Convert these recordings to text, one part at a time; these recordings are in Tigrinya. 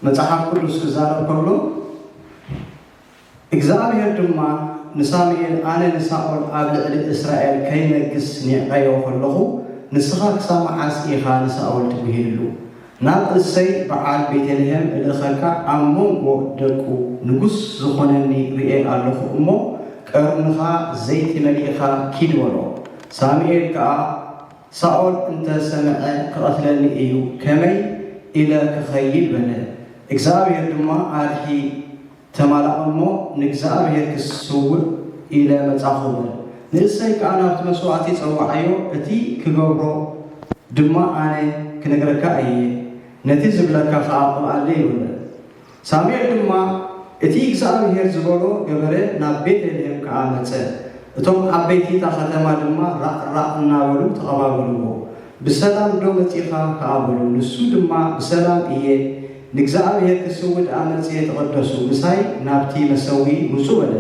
መጽሓፍ ቅዱስ ክዛረብ ከሎ፣ እግዚኣብሔር ድማ ንሳሙኤል፣ ኣነ ንሳኦል ኣብ ልዕሊ እስራኤል ከይነግስ ኒዕቐዮ ከለኹ፣ ንስኻ ክሳብ መዓስ ኢኻ ንሳኦል ትጉሂሉ? ናብ እሰይ በዓል ቤተልሔም እልእኸካ፣ ኣብ መንጎ ደቁ ንጉስ ዝኾነኒ ርእየ ኣለኹ እሞ፣ ቀርንኻ ዘይቲ መሊእኻ ኪድ በሎ። ሳሙኤል ከኣ፣ ሳኦል እንተ ሰምዐ ክቐትለኒ እዩ፣ ከመይ ኢለ ክኸይድ? በለ። እግዚኣብሔር ድማ ኣድሒ ተማልኣ እሞ፣ ንእግዚኣብሔር ክስውእ ኢለ መጻኹ በል። ንእሰይ ከኣ ናብቲ መስዋእቲ ጸውዓዮ፣ እቲ ክገብሮ ድማ ኣነ ክነግረካ እየ፣ ነቲ ዝብለካ ከኣ ቅብኣለይ በለ። ሳሙኤል ድማ እቲ እግዚኣብሔር ዝበሎ ገበረ፣ ናብ ቤተልሔም ከኣ መጸ። እቶም ዓበይቲ እታ ኸተማ ድማ ራቕ ራቕ እናበሉ ተቐባበልዎ። ብሰላም ዶ መጺኻ? ከኣ በሉ። ንሱ ድማ ብሰላም እየ፣ ንእግዚኣብሔር ክስውእ ደኣ መጺኤ፣ ተቐደሱ፣ ምሳይ ናብቲ መሰዊ ምጹ በለ።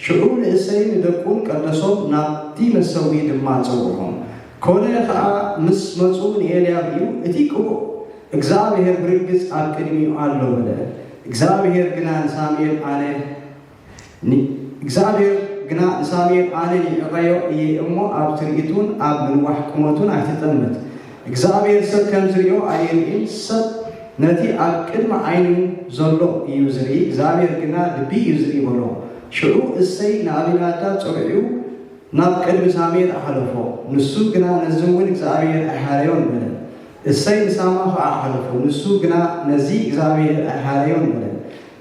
ሽዑ ንእሰይን ንደቁን ቀደሶም፣ ናብቲ መሰዊ ድማ ጸውዖም። ኮነ ኸኣ ምስ መጹ ንኤልያብ እዩ፣ እቲ ቅቡእ እግዚኣብሔር ብርግጽ ኣብ ቅድሚኡ ኣሎ በለ። እግዚኣብሔር ግና ንሳሙኤል ኣነ ን-፣ እግዚኣብሔር ግና ንሳሙኤል ኣነ ንዕቐዮ እየ እሞ ኣብ ትርኢቱን ኣብ ምንዋሕ ቁመቱን ኣይትጠምት። እግዚኣብሔር ሰብ ከም ዝርእዮ ኣይርእን፣ ሰብ ነቲ ኣብ ቅድሚ ዓይኑ ዘሎ እዩ ዝርኢ፣ እግዚኣብሔር ግና ልቢ እዩ ዝርኢ በሎ። ሽዑ እሰይ ንኣቢናዳብ ጸዊዑ ናብ ቅድሚ ሳሙኤል ኣሕለፎ። ንሱ ግና ነዚ እውን እግዚኣብሔር ኣይሓረዮን በለ። እሰይ ንሳማ ኸዓ ኣሕለፎ። ንሱ ግና ነዚ እግዚኣብሔር ኣይሓረዮን በለ።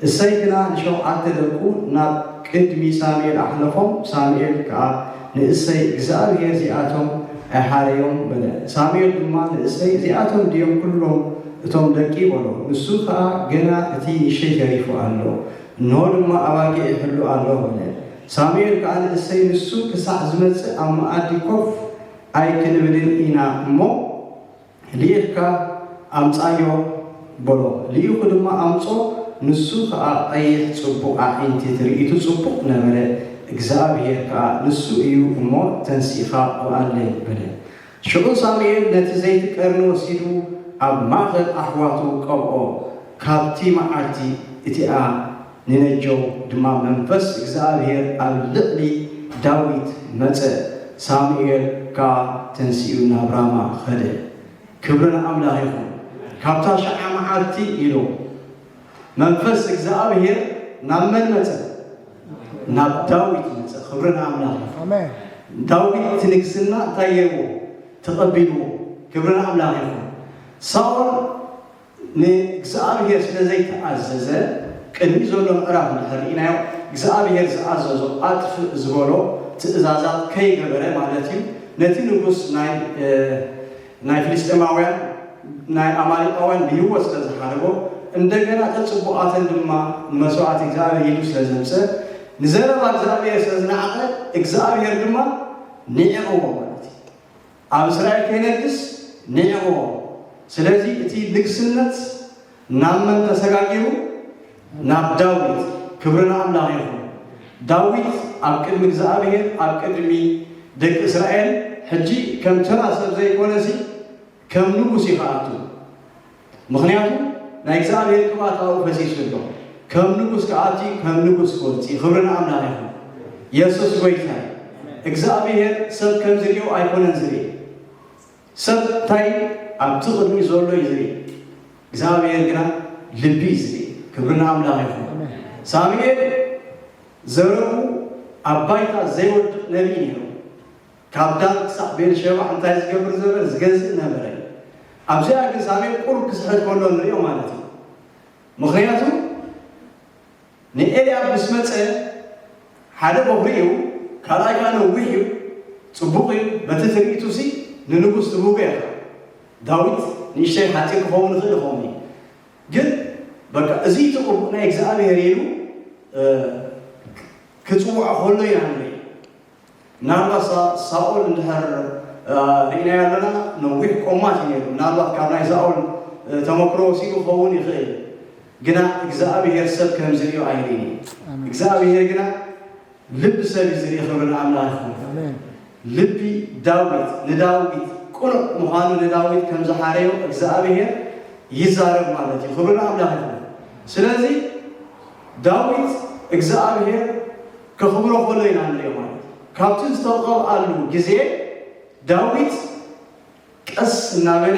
እሰይ ግና ንሸውዓተ ደቁ ናብ ቅድሚ ሳሙኤል ኣሕለፎም። ሳሙኤል ከኣ ንእሰይ እግዚኣብሔር እዚኣቶም ኣይሓረዮም በለ። ሳሙኤል ድማ ንእሰይ እዚኣቶም ድዮም ኩሎም እቶም ደቂ በሎ። ንሱ ከኣ ገና እቲ ንእሽተይ ተሪፉ ኣሎ። እንሆ ድማ ኣባጊዕ ይሕሉ ኣሎ በለ። ሳሙኤል ከኣ ንእሰይ ንሱ ክሳዕ ዝመጽእ ኣብ መኣዲ ኮፍ ኣይክንብልን ኢና እሞ ልኢኽካ ኣምጻዮ በሎ። ልኢኹ ድማ ኣምጾ፣ ንሱ ኸኣ ቀይሕ ጽቡቕ ኣዒንቲ ትርኢቱ ጽቡቕ ነበረ። እግዚኣብሔር ከኣ ንሱ እዩ እሞ ተንሲእኻ ቅብኣለይ በለ። ሽዑ ሳሙኤል ነቲ ዘይቲ ቀርኒ ወሲዱ ኣብ ማእከል ኣሕዋቱ ቀብኦ። ካብቲ መዓልቲ እቲኣ ንነጀው ድማ መንፈስ እግዚኣብሔር ኣብ ልዕሊ ዳዊት መጸ። ሳሙኤል ከኣ ተንሲኡ ናብ ራማ ኸደ። ክብሪ ንኣምላኽ ይኹን። ካብታ ሸዓ መዓልቲ ኢሉ መንፈስ እግዚኣብሔር ናብ መን መጸ? ናብ ዳዊት መጸ። ክብሪ ንኣምላኽ ይኹን። ኣሜን። ዳዊት እቲ ንግስና እንታይ ገይርዎ? ተቐቢልዎ። ክብሪ ንኣምላኽ ይኹን። ሳኦል ንእግዚኣብሔር ስለ ዘይተኣዘዘ፣ ቅድሚ ዘሎ ምዕራፍ እንድሕር ርኢናዮ፣ እግዚኣብሔር ዝኣዘዞ ኣጥፍእ ዝበሎ ትእዛዛት ከይገበረ ማለት እዩ። ነቲ ንጉስ ናይ፣ እ፣ ናይ ፍልስጤማውያን፣ ናይ ኣማሌቃውያን ብህይወት ስለ ዝሓረቦ፣ እንደገና እተን ጽቡቓተን ድማ ንመስዋዕቲ እግዚኣብሔር ኢሉ ስለ ዘምጸ፣ ንዘረባ እግዚኣብሔር ስለ ዝነዓቐ፣ እግዚኣብሔር ድማ ንዒቕዎ ማለት እዩ። ኣብ እስራኤል ከይነግስ ንዒቕዎ። ስለዚ እቲ ንግስነት ናብ መን ተሰጋጊሩ? ናብ ዳዊት። ክብሪ ንኣምላኽ ይኹን። ዳዊት ኣብ ቅድሚ እግዚኣብሔር፣ ኣብ ቅድሚ ደቂ እስራኤል፣ ሕጂ ከም ተራ ሰብ ዘይኮነሲ፣ ከም ንጉስ እዩ ክኣቱ። ምኽንያቱ ናይ እግዚኣብሔር ቅብኣት ኣብኡ ፈሲሱ ኣሎ። ከም ንጉስ ክኣቲ፣ ከም ንጉስ ክወጽእ። ክብሪ ንኣምላኽ ይኹን። የሱስ ጐይታ እዩ። እግዚኣብሔር ሰብ ከም ዝርእዮ ኣይኮነን ዝርኢ። ሰብ እንታይ ኣብቲ ቅድሚ ዘሎ እዩ ዝርኢ። እግዚኣብሔር ግና ልቢ እዩ ዝርኢ። ክብሪ ንኣምላኽ ይኹን። ኣሜን። ሳሙኤል ዘረቡ ኣብ ባይታ ዘይወድቕ ነቢይ ነይሩ። ካብ ዳን ክሳዕ ቤርሸባ እንታይ ዝገብር ነበረ? ዝገዝእ ነበረ። ኣብዚኣ ግን ሳሙኤል ቁሩብ ክስሕት ከሎ ንሪኦ ማለት እዩ። ምኽንያቱ ንኤልያብ ምስ መጸ ሓደ በኹሪ እዩ፣ ካልኣይ ከኣ ነዊሕ እዩ፣ ጽቡቕ እዩ። በቲ ትርኢቱሲ ንንጉስ ትብህጎ ኢኻ። ዳዊት ንእሽተይ ሓጺር ክኸውን ይኽእል ይኸውን እዩ። ግን በቃ እዚ እቲ ቅቡእ ናይ እግዚኣብሔር ኢሉ፣ እ፣ ክጽውዖ ከሎ ኢና ንርኢ። ምናልባት ሳ-፣ ሳኦል እንድሕር፣ እ፣ ርኢናዮ ኣለና ነዊሕ ቆማት እዩ ነይሩ። ምናልባት ካብ ናይ ሳኦል፣ እ፣ ተመክሮ ወሲዱ ክኸውን ይኽእል። ግና እግዚኣብሔር ሰብ ከም ዝርእዮ ኣይርእን እዩ። ኣሜን። እግዚኣብሔር ግና ልቢ ሰብ እዩ ዝርኢ። ክብሪ ንኣምላኽ ይኹን። ኣሜን። ልቢ ዳዊት፣ ንዳዊት ቅኑዕ ምዃኑ ንዳዊት ከም ዝሓረዮ እግዚኣብሔር ይዛረብ ማለት እዩ። ክብሪ ንኣምላኽ ይኹን። ስለዚ ዳዊት እግዚኣብሔር ከኽብሮ ከሎ ኢና ንሪኦ ማለት እዩ። ካብቲ ዝተቐብኣሉ ግዜ ዳዊት ቀስ እናበለ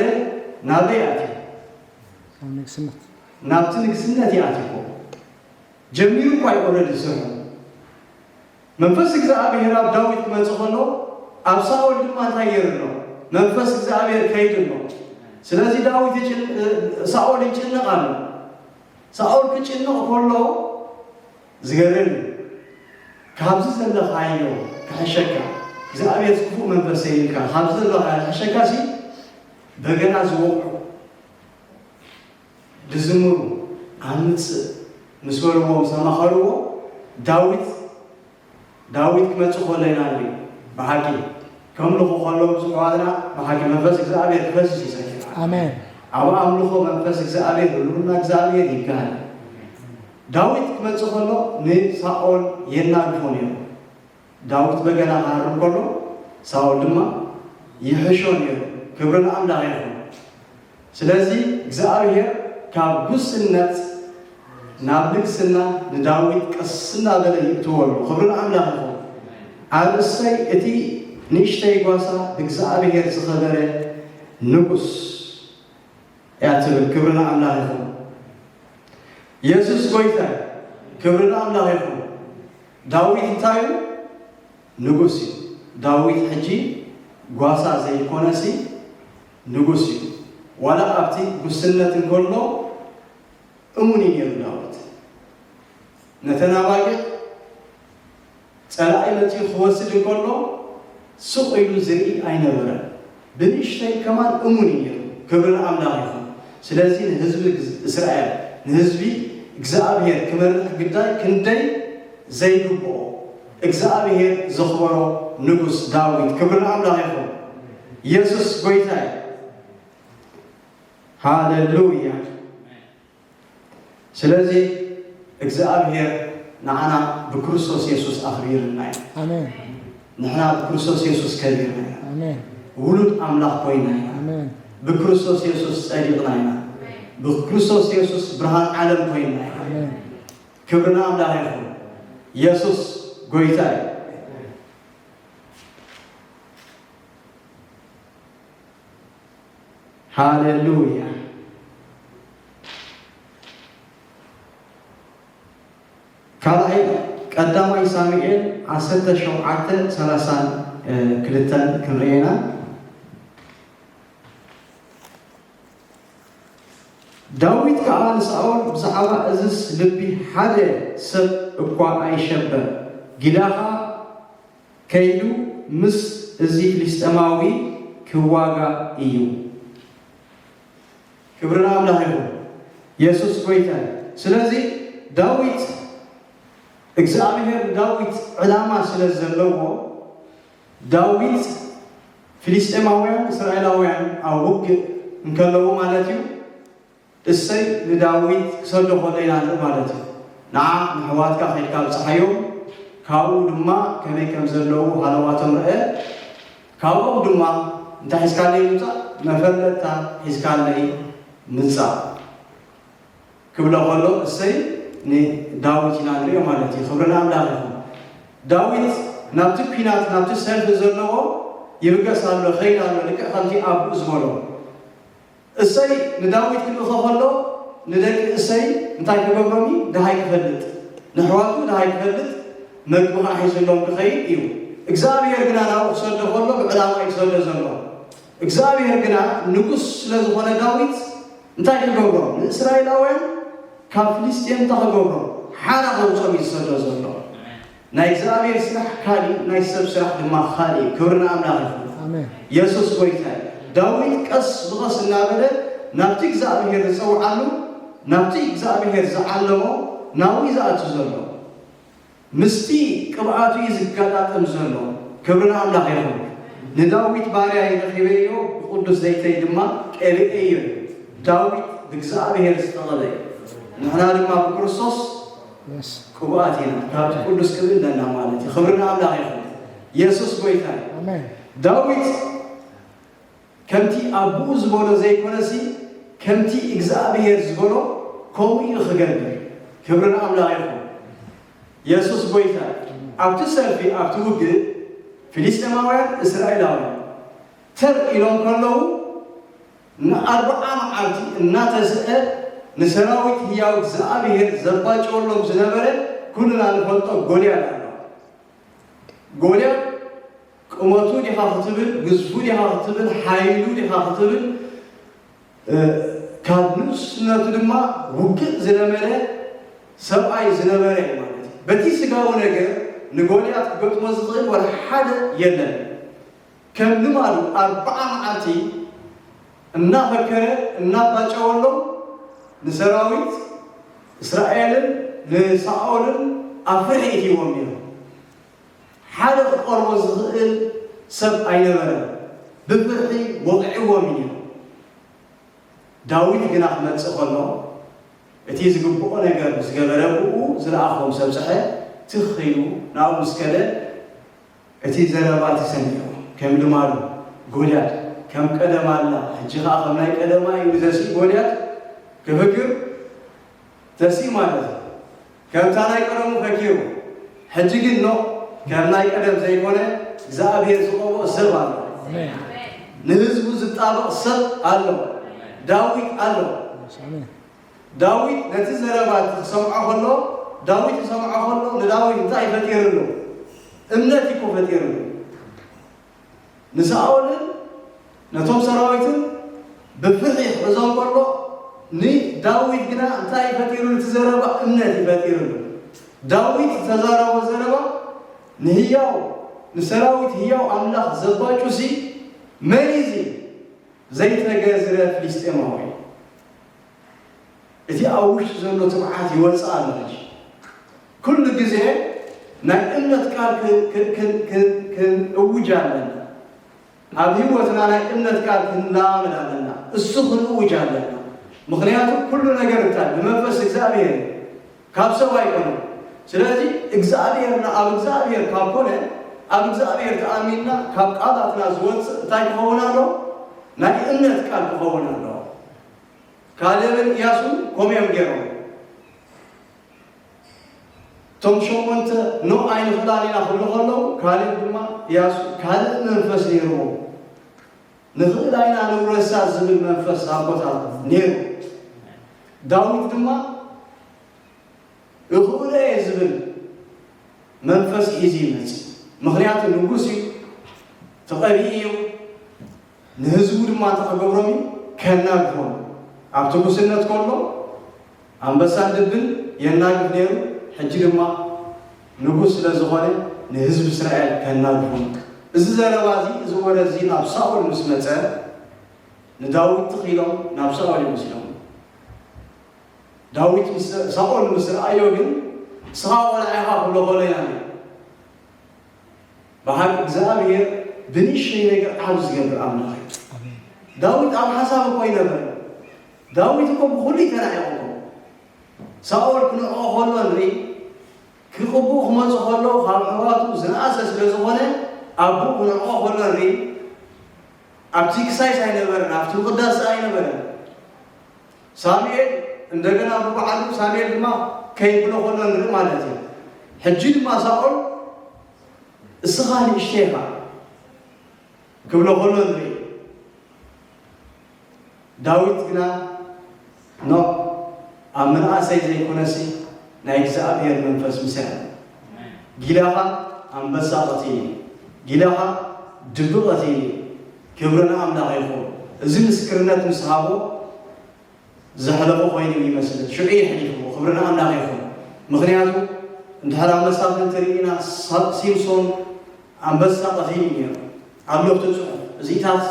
ናበይ ኣትዩ? ኣብ ንግስነት ናብቲ ንግስነት ይኣትዎ ጀሚሩ እኳ እዩ ኦረዲ ዝሰርሑ። መንፈስ እግዚኣብሔር ኣብ ዳዊት ክመፅእ ከሎ ኣብ ሳኦል ድማ እንታይ ገይሩ ኣሎ? መንፈስ እግዚኣብሔር ከይዱ ኣሎ። ስለዚ ዳዊት ይጭን- ሳኦል ይጭነቕ ኣሎ። ሳኦል ክጭነቕ ከሎ ዝገርም እዩ። ካብዚ ዘለኻዮ ክሕሸካ እግዚኣብሔር ክፉእ መንፈስ የይልካ ካብዚ ዘለኻዮ ክሕሸካ ሲ በገና ዝወቕዑ ድዝምሩ ኣምፅእ ምስ በልዎ ምስ ኣማኸርዎ ዳዊት ዳዊት ክመፅእ ከሎ ኢና ንርኢ። ብሓቂ ከምልኹ ከለዉ ብዙሕ ዋዕላ ብሓቂ መንፈስ እግዚኣብሔር ክፈስስ ይሰኪ ኣሜን ኣብ ኣምልኾ መንፈስ እግዚኣብሔር ህልውና እግዚኣብሔር ይጋል። ዳዊት ክመፅእ ከሎ ንሳኦል የናግፎ ነይሩ። ዳዊት በገና ክሃርም ከሎ ሳኦል ድማ ይሕሾ ነይሩ። ክብሪ ንኣምላኽ ይኹን። ስለዚ እግዚኣብሔር ካብ ጉስነት ናብ ንግስና ንዳዊት ቀስ እናበለ ይእትወሉ። ክብሪ ንኣምላኽ ይኹን። ኣርእስተይ እቲ ንእሽተይ ጓሳ ብእግዚኣብሔር ዝኸበረ ንጉስ እያ ትብል። ክብሪ ንኣምላኽ ይኹን። የሱስ ጎይታ እዩ። ክብሪ ንኣምላኽ ይኹን። ዳዊት እንታይ እዩ? ንጉስ እዩ። ዳዊት ሕጂ ጓሳ ዘይኮነሲ ንጉስ እዩ። ዋላ ኣብቲ ጉስነት እንከሎ እሙን እዩ ነይሩ ዳዊት። ነተን ኣባጊዕ ጸላኢ መጺኡ ክወስድ እንከሎ ስቕ ኢሉ ዝርኢ ኣይነበረን። ብንእሽተይ ከማን እሙን እዩ ነይሩ። ክብሪ ንኣምላኽ ይኹን። ስለዚ ንህዝቢ እስራኤል ንህዝቢ እግዚኣብሔር ክመርሕ ግዳይ ክንደይ ዘይግብኦ እግዚኣብሔር ዘኽበሮ ንጉስ ዳዊት ክብሪ ንኣምላኽ ይኹን። ኢየሱስ ጎይታ እዩ። ሃሌሉያ። ስለዚ እግዚኣብሔር ንዓና ብክርስቶስ የሱስ ኣኽቢርና እዩ። ኣሜን ንሕና ብክርስቶስ የሱስ ከቢርና ኢና። ኣሜን ውሉድ ኣምላኽ ኮይና ኢና። ኣሜን ብክርስቶስ የሱስ ጸዲቕና ኢና። ብክርስቶስ የሱስ ብርሃን ዓለም ኮይና ኢና። ኣሜን ክብሪ ንኣምላኽ ይኹን። የሱስ ጎይታ እዩ። ሃሌሉያ። ካልኣይ ቀዳማይ ሳሙኤል ዓሰርተ ሸውዓተ ሰላሳን ክልተን ክንርኢ ኢና። ዳዊት ከኣ ንሳኦል ብዛዕባ እዝስ ልቢ ሓደ ሰብ እኳ ኣይሸበር፣ ጊላኻ ከይዱ ምስ እዚ ፍልስጤማዊ ክዋጋ እዩ። ክብሪ ንኣምላኽ ይኹን። የሱስ ጎይታ እዩ። ስለዚ ዳዊት እግዚኣብሔር ንዳዊት ዕላማ ስለ ዘለዎ ዳዊት ፍልስጤማውያን እስራኤላውያን ኣብ ውግእ እንከለዉ ማለት እዩ እሰይ ንዳዊት ክሰዶ ከሎ ኢና ንርኢ ማለት እዩ። ንዓ ንሕዋትካ ከይድካ ኣብፅሓዮም ካብኡ ድማ ከመይ ከም ዘለዉ ሃለዋቶም ርአ ካብኦም ድማ እንታይ ሒዝካለይ ምፃእ መፈለጥታ ሒዝካለይ ምፃእ ክብሎ ከሎ እሰይ ንዳዊት ኢና ንሪኦ ማለት እዩ። ክብሪ ንኣምላኽ ይኹን። ዳዊት ናብቲ ኲናት ናብቲ ሰልፊ ዘለዎ ይብገስ ኣሎ፣ ይኸይድ ኣሎ፣ ልክዕ ከምቲ ኣቦኡ ዝበሎ። እሰይ ንዳዊት ክልእኾ ከሎ ንደቂ እሰይ እንታይ ክገብሮም እዩ? ድሃይ ክፈልጥ፣ ንኣሕዋቱ ድሃይ ክፈልጥ፣ መግቢ ከዓ ሒዙሎም ክኸይድ እዩ። እግዚኣብሔር ግና ናብኡ ክሰዶ ከሎ ብዕላማ እዩ ክሰዶ ዘሎ። እግዚኣብሔር ግና ንጉስ ስለ ዝኾነ ዳዊት እንታይ ክገብሮም? ንእስራኤላውያን ካብ ፍልስጤም እንታይ ክገብሮም? ሓራ ከውፅኦም እዩ ዝሰዶ ዘሎ። ናይ እግዚኣብሔር ስራሕ ካሊእ፣ ናይ ሰብ ስራሕ ድማ ካሊእ እዩ። ክብሪ ንኣምላኽ ይኹን። ኣሜን የሱስ ጎይታ እዩ። ዳዊት ቀስ ብቐስ እናበለ ናብቲ እግዚኣብሔር ዝፀውዓሉ ናብቲ እግዚኣብሔር ዝዓለሞ ናብኡ እዩ ዝኣቱ ዘሎ። ምስቲ ቅብኣቱ እዩ ዝገጣጠም ዘሎ። ክብሪ ንኣምላኽ ይኹን። ንዳዊት ባርያይ ረኺበዮ ብቅዱስ ዘይተይ ድማ ቀቢኤዮ እዩ። ዳዊት ብእግዚኣብሔር ዝተቐበ እዩ። ንሕና ድማ ብክርስቶስ የስ ቅቡኣት ኢና። ካብቲ ቅዱስ ቅብኢ ኣለና ማለት እዩ። ክብሪ ንኣምላኽ ይኹን። የሱስ ጎይታ እዩ። ኣሜን ዳዊት ከምቲ ኣቦኡ ዝበሎ ዘይኮነሲ ከምቲ እግዚኣብሔር ዝበሎ ከምኡ እዩ ክገብር። ክብሪ ንኣምላኽ ይኹን። የሱስ ጎይታ። ኣብቲ ሰልፊ፣ ኣብቲ ውግእ፣ ፍልስጤማውያን እስራኤላውያን ተር ኢሎም ከለዉ፣ ንኣርብዓ መዓልቲ እናተስዐ ንሰራዊት ህያው እግዚኣብሔር ዘባጨወሎም ዝነበረ፣ ኩልና ንፈልጦ ጎልያድ ኣሎ። ጎልያድ ቁመቱ ዲኻ ክትብል፣ ግዝፉ ዲኻ ክትብል፣ ሓይሉ ዲኻ ክትብል፣ እ፣ ካብ ንእስነቱ ድማ ውግእ ዝለመደ ሰብኣይ ዝነበረ እዩ ማለት እዩ። በቲ ስጋዊ ነገር ንጎልያድ ክገጥሞ ዝኽእል ወላ ሓደ የለን። ከም ልማዱ ኣርብዓ መዓልቲ እናፈከረ እናባጨወሎም ንሰራዊት እስራኤልን ንሳኦልን ኣብ ፍርሒ እትይዎም ነይሩ። ሓደ ክቐርቦ ዝኽእል ሰብ ኣይነበረን። ብፍርሒ ወቒዕዎም እዩ ነይሩ። ዳዊት ግና ክመጽእ ከሎ፣ እቲ ዝግብኦ ነገር ምስ ገበረ፣ ብኡ ዝለኣኾም ሰብ ጸሐ ትኽ ኢሉ ናብኡ ምስ ከደ፣ እቲ ዘረባ ተሰሚዑ። ከም ልማዱ፣ ጎልያድ ከም ቀደማ ኣላ፣ ሕጂ ኸኣ ከም ናይ ቀደማ እዩ ተሲኡ። ጎልያድ ክፍክር ተሲኡ ማለት እዩ። ከምታ ናይ ቀደሙ ፈኪሩ። ሕጂ ግን ኖ፣ ከም ናይ ቀደም ዘይኮነ፣ እግዚኣብሔር ዝቐብኦ ሰብ ኣሎ። ኣሜን። ንህዝቡ ዝጣበቕ ሰብ ኣሎ። ዳዊት ኣሎ። ኣሜን። ዳዊት ነቲ ዘረባ ክሰምዖ ከሎ፣ ዳዊት ክሰምዖ ከሎ፣ ንዳዊት እንታይ ፈጢርሉ? እምነት እኮ ፈጢርሉ። ንሳኦልን ነቶም ሰራዊትን ብፍርሒ ክሕዞም ከሎ፣ ንዳዊት ግና እንታይ እዩ ፈጢርሉ? እቲ ዘረባ እምነት እዩ ፈጢርሉ። ዳዊት ዝተዛረቦ ዘረባ ንህያው፣ ንሰራዊት ህያው ኣምላኽ ዘባጩሲ መን እዩ? እዚ ዘይተገዝረ ፍልስጤማዊ። እቲ ኣብ ውሽጢ ዘሎ ትብዓት ይወጽእ ኣሎ ሕጂ። ኩሉ ግዜ ናይ እምነት ቃል ክ-፣ ክ-፣ ክ-፣ ክ-፣ ክንእውጅ ኣለና። ኣብ ህይወትና ናይ እምነት ቃል ክንለማመድ ኣለና። እሱ ክንእውጅ ኣለና። ምኽንያቱ ኩሉ ነገር እንታይ? ብመንፈስ እግዚኣብሔር እዩ። ካብ ሰብ ኣይኮነን። ስለዚ እግዚኣብሔር፣ ኣብ እግዚኣብሔር ካብ ኮነ፣ ኣብ እግዚኣብሔር ተኣሚንና ካብ ቃላትና ዝወጽእ እንታይ ክኸውን ኣሎ? ናይ እምነት ቃል ክኸውን ኣሎ። ካሌብን ኢያሱን ከምኡ እዮም ገይሮም። እቶም ሸሞንተ ኖ ኣይንኽእላን ኢና ክብሉ ከለዉ፣ ካሌብ ድማ ኢያሱ ካልእ መንፈስ ነይርዎ። ንኽእላ ኢና ንውረሳ ዝብል መንፈስ ኣቦታት ነይሩ። ዳዊት ድማ እኽእሎ እየ ዝብል መንፈስ ሒዙ ይመጽእ። ምኽንያቱ ንጉስ እዩ፣ ተቐቢኡ እዩ። ንህዝቡ ድማ እንታይ ክገብሮም እዩ? ከናግፎም። ኣብቲ ጉስነት ከሎ ኣንበሳን ድብን የናግፍ ነይሩ። ሕጂ ድማ ንጉስ ስለ ዝኾነ ንህዝቢ እስራኤል ከናግፎም። እዚ ዘረባ እዚ፣ እዚ ወረ እዚ ናብ ሳኦል ምስ መጸ፣ ንዳዊት ትኽ ኢሎም ናብ ሳኦል እዮም ወሲዶም። ዳዊት ምስ፣ ሳኦል ምስ ረኣዮ ግን፣ "ንስኻ ቆልዓ ኢኻ" ክብሎ ከሎ ኢና ንርኢ። ብሓቂ እግዚኣብሔር ብንእሽተይ ነገር ዓቢ ዝገብር ኣምላኽ እዩ። ኣሜን። ዳዊት ኣብ ሓሳብ እኮ ኣይነበረን። ዳዊት እኮ ብኹሉ እዩ ተናዒቑ እኮ። ሳኦል ክንዕቆ ከሎ ንርኢ፣ ክቕብኡ ክመጹ ከለዉ ካብ ኣሕዋቱ ዝነኣሰ ስለ ዝኾነ፣ ኣቦኡ ክንዕቆ ከሎ ንርኢ። ኣብቲ ክሳይስ ኣይነበረን፣ ኣብቲ ምቕዳስ ኣይነበረን። ሳሙኤል እንደገና ብባዕሉ ሳሙኤል ድማ ከይብሎ ከሎ ንርኢ ማለት እዩ። ሕጂ ድማ ሳኦል እስኻ ንእሽተይ ኢኻ ክብሎ ከሎ ንርኢ። ዳዊት ግና ኖ፣ ኣብ ምንኣሰይ ዘይኮነሲ ናይ እግዚኣብሔር መንፈስ ምሳይ ኣሎ። ጊላኻ ኣንበሳ ቀቲኒ፣ ጊላኻ ድቢ ቀቲኒ። ክብሪ ንኣምላኽ ይኹን። እዚ ምስክርነት ምስ ሃቦ ዘሕለፎ ኮይኑ ይመስል። ሽዑ እዩ ኣሕሊፍዎ። ክብሪ ንኣምላኽ ይኹን። ምኽንያቱ እንድሕር ኣብ መሳፍንቲ ርኢና ሳ-፣ ሲምሶን ኣንበሳ ቀቲሉ እዩ ነይሩ። ኣብ ሎፍቲ ጽሑፍ እዚታት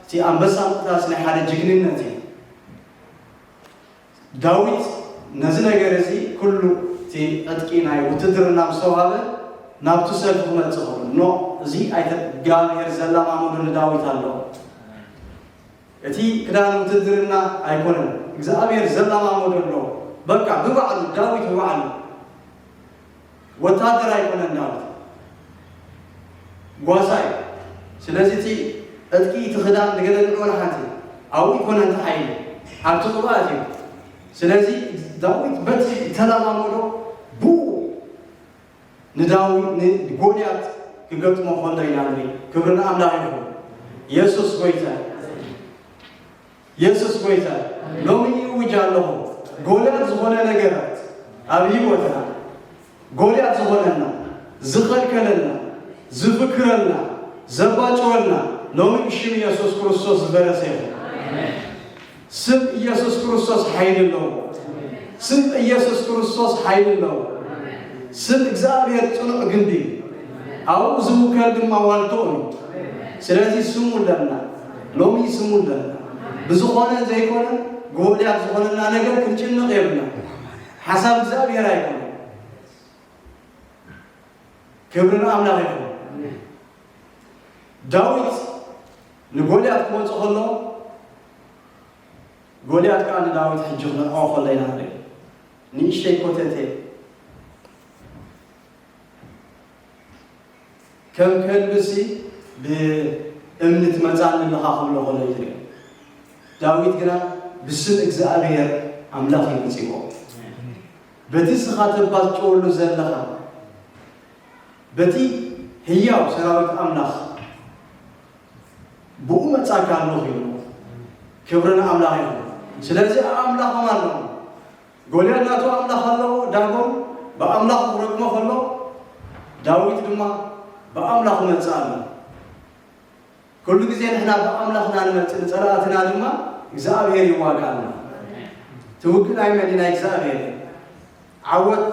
እቲ ኣንበሳ ምቕታስ ናይ ሓደ ጅግንነት እዩ። ዳዊት ነዚ ነገር እዚ ኩሉ እቲ ዕጥቂ ናይ ውትድርና ምስ ተዋህበ ናብቲ ሰልፊ ክመጽእ ከሎ፣ ኖ፣ እዚ ኣይተ-፣ እግዚኣብሔር ዘላማመዶ ንዳዊት ኣሎ። እቲ ክዳን ውትድርና ኣይኮነን፣ እግዚኣብሔር ዘላማመዶ ኣሎ። በቃ ብባዕሉ፣ ዳዊት ብባዕሉ። ወታደር ኣይኮነን ዳዊት፣ ጓሳ እዩ። ስለዚ እቲ ዕጥቂ፣ እቲ ክዳን ንገለ ንዑ ንሓንቲ ኣብኡ ኣይኮነን፣ እቲ ሓይሊ ኣብቲ ቅብኣት እዩ። ስለዚ ዳዊት በቲ ተለማመዶ ብኡ ንዳዊት ንጎልያት ክገጥሞ ከሎ ኢና ንርኢ። ክብሪ ንኣምላኽ ይኹን። የሱስ ጎይታ፣ የሱስ ጎይታ። ሎሚ ይውጅ ኣለኹ፣ ጎልያት ዝኾነ ነገራት ኣብ ህይወትና፣ ጎልያት ዝኾነና፣ ዝኸልከለና፣ ዝፍክረልና፣ ዘባጭወልና፣ ሎሚ ብሽም የሱስ ክርስቶስ ዝፈረሰ ይኹን። ስም ኢየሱስ ክርስቶስ ሓይሊ ኣለዎ። ስም ኢየሱስ ክርስቶስ ሓይሊ ኣለዎ። ስም እግዚኣብሔር ጽኑዕ ግንቢ እዩ። ኣብኡ ዝውከል ድማ ዋልትኡ እዩ። ስለዚ ስሙ ኣለና፣ ሎሚ ስሙ ኣለና። ብዝኾነ ዘይኮነ ጎልያት ዝኾነና ነገር ክንጭነቕ የብልና። ሓሳብ እግዚኣብሔር ኣይኮነን። ክብሪ ንኣምላኽ ይኹን። ዳዊት ንጎልያት ክመጽእ ከሎ፣ ጎልያት ከኣ ንዳዊት ሕጂ ክነዕቆ ከሎ ኢና ንርኢ። ንእሽተይ ኮተቴ ከም ከልብሲ ብእምኒ ትመጻኒ ኣለኻ ክብሎ ከሎ እዩ ዝርኢ። ዳዊት ግና ብስም እግዚኣብሔር ኣምላኽ እዩ መጺዎ። በቲ ስኻ ተባጭወሉ ዘለኻ፣ በቲ ህያው ሰራዊት ኣምላኽ ብኡ መጻካ ኣለኹ ኢሉ። ክብሪ ንኣምላኽ ይኹን። ስለዚ ኣምላኾም ኣለኹም። ጎልያድ ናቱ ኣምላኽ ኣለዎ፣ ዳጎን ብኣምላኹ ክረግሞ ከሎ፣ ዳዊት ድማ ብኣምላኹ መጽእ ኣሎ። ኩሉ ግዜ ንሕና ብኣምላኽና ንመጽእ፣ ንጸላእትና ድማ እግዚኣብሔር ይዋጋኣልና። እቲ ውግእ ናይ መን እዩ? ናይ እግዚኣብሔር እዩ። ዓወት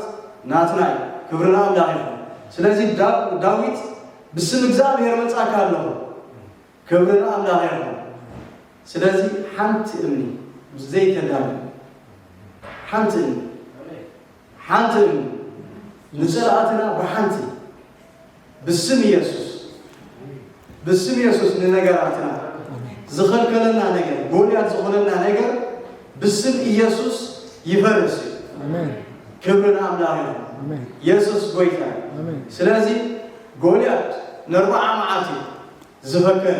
ናትና እዩ። ክብሪ ንኣምላኽ ይኹን። ስለዚ ዳ-፣ ዳዊት ብስም እግዚኣብሔር መጻካ ኣለኹ። ክብሪ ንኣምላኽ ይኹን። ስለዚ ሓንቲ እምኒ ዘይተዳሉ፣ ሓንቲ እምኒ፣ ሓንቲ እምኒ ንጸላእትና ብሓንቲ ብስም ኢየሱስ፣ ብስም ኢየሱስ ንነገራትና ዝኸልከለና ነገር፣ ጎልያት ዝኾነና ነገር ብስም ኢየሱስ ይፈርስ እዩ። ኣሜን። ክብሪ ንኣምላኽ ይኹን። ኣሜን። ኢየሱስ ጎይታ እዩ። ኣሜን። ስለዚ ጎልያድ ንኣርብዓ መዓልቲ ዝፈከረ፣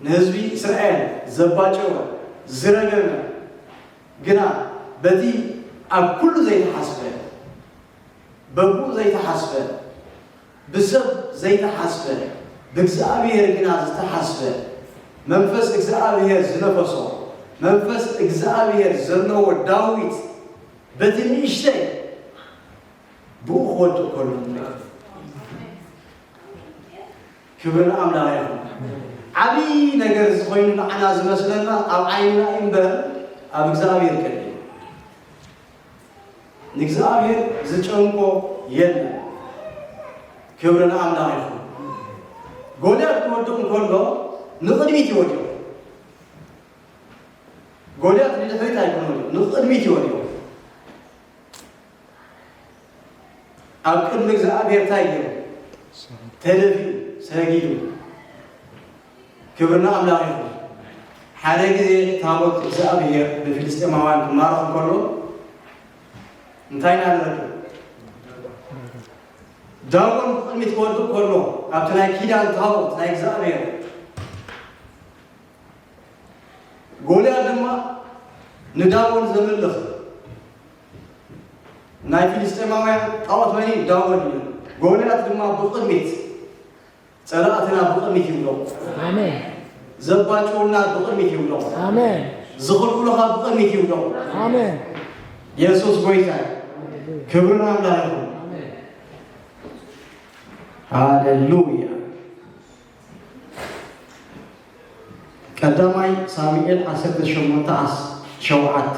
ንህዝቢ እስራኤል ዘባጨወ፣ ዝረገመ፣ ግና በቲ ኣብ ኩሉ ዘይተሓስበ፣ በብኡ ዘይተሓስበ፣ ብሰብ ዘይተሓስበ፣ ብእግዚኣብሔር ግና ዝተሓስበ፣ መንፈስ እግዚኣብሔር ዝነፈሶ፣ መንፈስ እግዚኣብሔር ዘለዎ ዳዊት በቲ ንእሽተይ ብኡ ክወድቕ ከሎ ንርኢ። ክብሪ ንኣምላኽ ይኹን። ዓብዪ ነገር ዝኾይኑ ንዓና ዝመስለና ኣብ ዓይንና እዩ እምበር ኣብ እግዚኣብሔር ቀሊል። ንእግዚኣብሔር ዝጨንቆ የለን። ክብሪ ንኣምላኽ ይኹን። ጎልያድ ክወድቕ እንከሎ ንቕድሚት እዩ ወዲቑ። ጎልያድ ንድሕሪት ኣይኮነ ወዲቑ፣ ንቕድሚት እዩ ወዲቑ። ኣብ ቅድሚ እግዚኣብሔር እንታይ ገይሩ? ተደፊኡ፣ ሰጊዱ። ክብሪ ንኣምላኽ ይኹን። ሓደ ግዜ ታቦት እግዚኣብሔር ብፍልስጤማውያን ክማረኽ እንከሎ እንታይ ኢና ንረክብ? ዳጎን ብቕድሚት ክወድቕ ከሎ ኣብቲ ናይ ኪዳን ታቦት ናይ እግዚኣብሔር ጎልያድ ድማ ንዳጎን ዘምልኽ ናይ ፍልስጤማውያን ጣዖት መን እዩ? ዳጎን እዩ። ጎልያድ ድማ ብቕድሚት፣ ጸላእትና ብቕድሚት ይውደቑ። ኣሜን። ዘባጭውና ብቕድሚት ይውደቑ። ኣሜን። ዝኽልክሉኻ ብቕድሚት ይውደቑ። ኣሜን። የሱስ ጎይታ እዩ። ክብሪ ንኣምላኽ ይኹን። ሃሌሉያ። ቀዳማይ ሳሙኤል ዓሰርተ ሸሞንተ ሸውዓተ።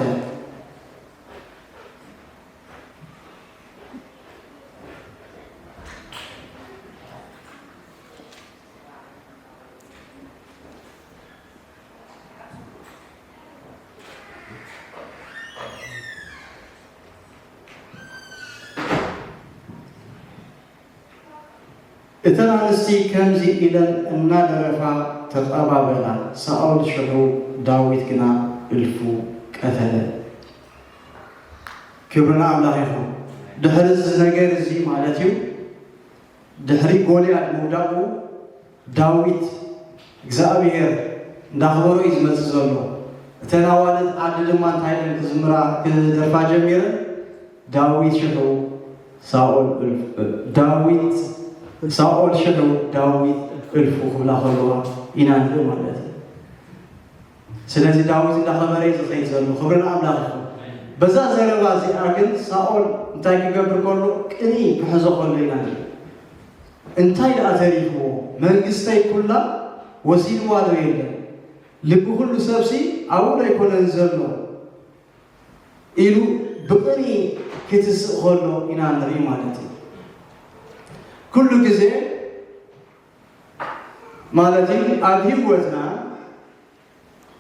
እተን ኣንስቲ ከምዚ ኢለን እናደረፋ ተቐባበላ፣ ሳኦል ሽሑ ዳዊት ግና እልፉ ቀተለ። ክብሪ ንኣምላኽ ይኹን። ድሕሪ እዚ ነገር እዚ ማለት እዩ፣ ድሕሪ ጎልያድ ምውዳቑ ዳዊት እግዚኣብሔር እንዳኽበሮ እዩ ዝመጽእ ዘሎ። እተን ኣዋልድ ዓዲ ድማ እንታይ ኢለን ክዝምራ ክደርፋ ጀሚረን? ዳዊት ሽሑ ሳኦል እልፍ፣ ዳዊት ሳኦል ሽሑ ዳዊት እልፉ ክብላ ከለዋ ኢና ንርኢ ማለት እዩ። ስለዚ ዳዊት እንዳኸበረ እዩ ዝኸይድ ዘሎ። ክብሪ ንኣምላኽ ይኹን። በዛ ዘረባ እዚኣ ግን ሳኦል እንታይ ክገብር ከሎ? ቅንኢ ክሕዞ ከሎ ኢና ንርኢ። እንታይ ደኣ ተሪፍዎ? መንግስተይ ኩላ ወሲድዋ ዶ የለን? ልቢ ኩሉ ሰብሲ ኣብኡ ዶ ኣይኮነን ዘሎ? ኢሉ ብቕንኢ ክትስእ ከሎ ኢና ንርኢ ማለት እዩ። ኩሉ ግዜ ማለት እዩ ኣብ ህይወትና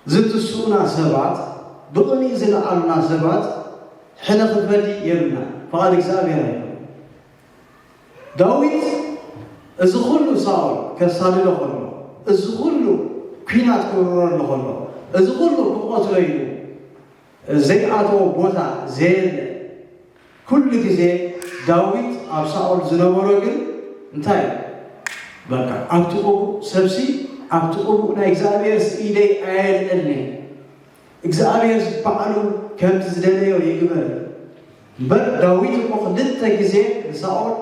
ዝትስኡና ሰባት፣ ብቕንኢ ዝለዓሉና ሰባት ሕነ ክንፈዲ የብልና። ፍቓድ እግዚኣብሔር ኣይኮነን። ዳዊት እዚ ኩሉ ሳኦል ከሳድዶ ከሎ፣ እዚ ኩሉ ኲናት ክውረረሉ ከሎ፣ እዚ ኩሉ ክቐትሎ ኢሉ ዘይኣተዎ ቦታ ዘየለ፣ ኩሉ ግዜ ዳዊት ኣብ ሳኦል ዝነበሮ ግን እንታይ እዩ? በቃ ኣብቲ ቅቡእ ሰብሲ፣ ኣብቲ ቅቡእ ናይ እግዚኣብሔር ኢደይ ኣየልዕልኒ። እግዚኣብሔር ባዕሉ ከምቲ ዝደለዮ ይግበር። እምበር ዳዊት እኮ ክልተ ግዜ ንሳኦል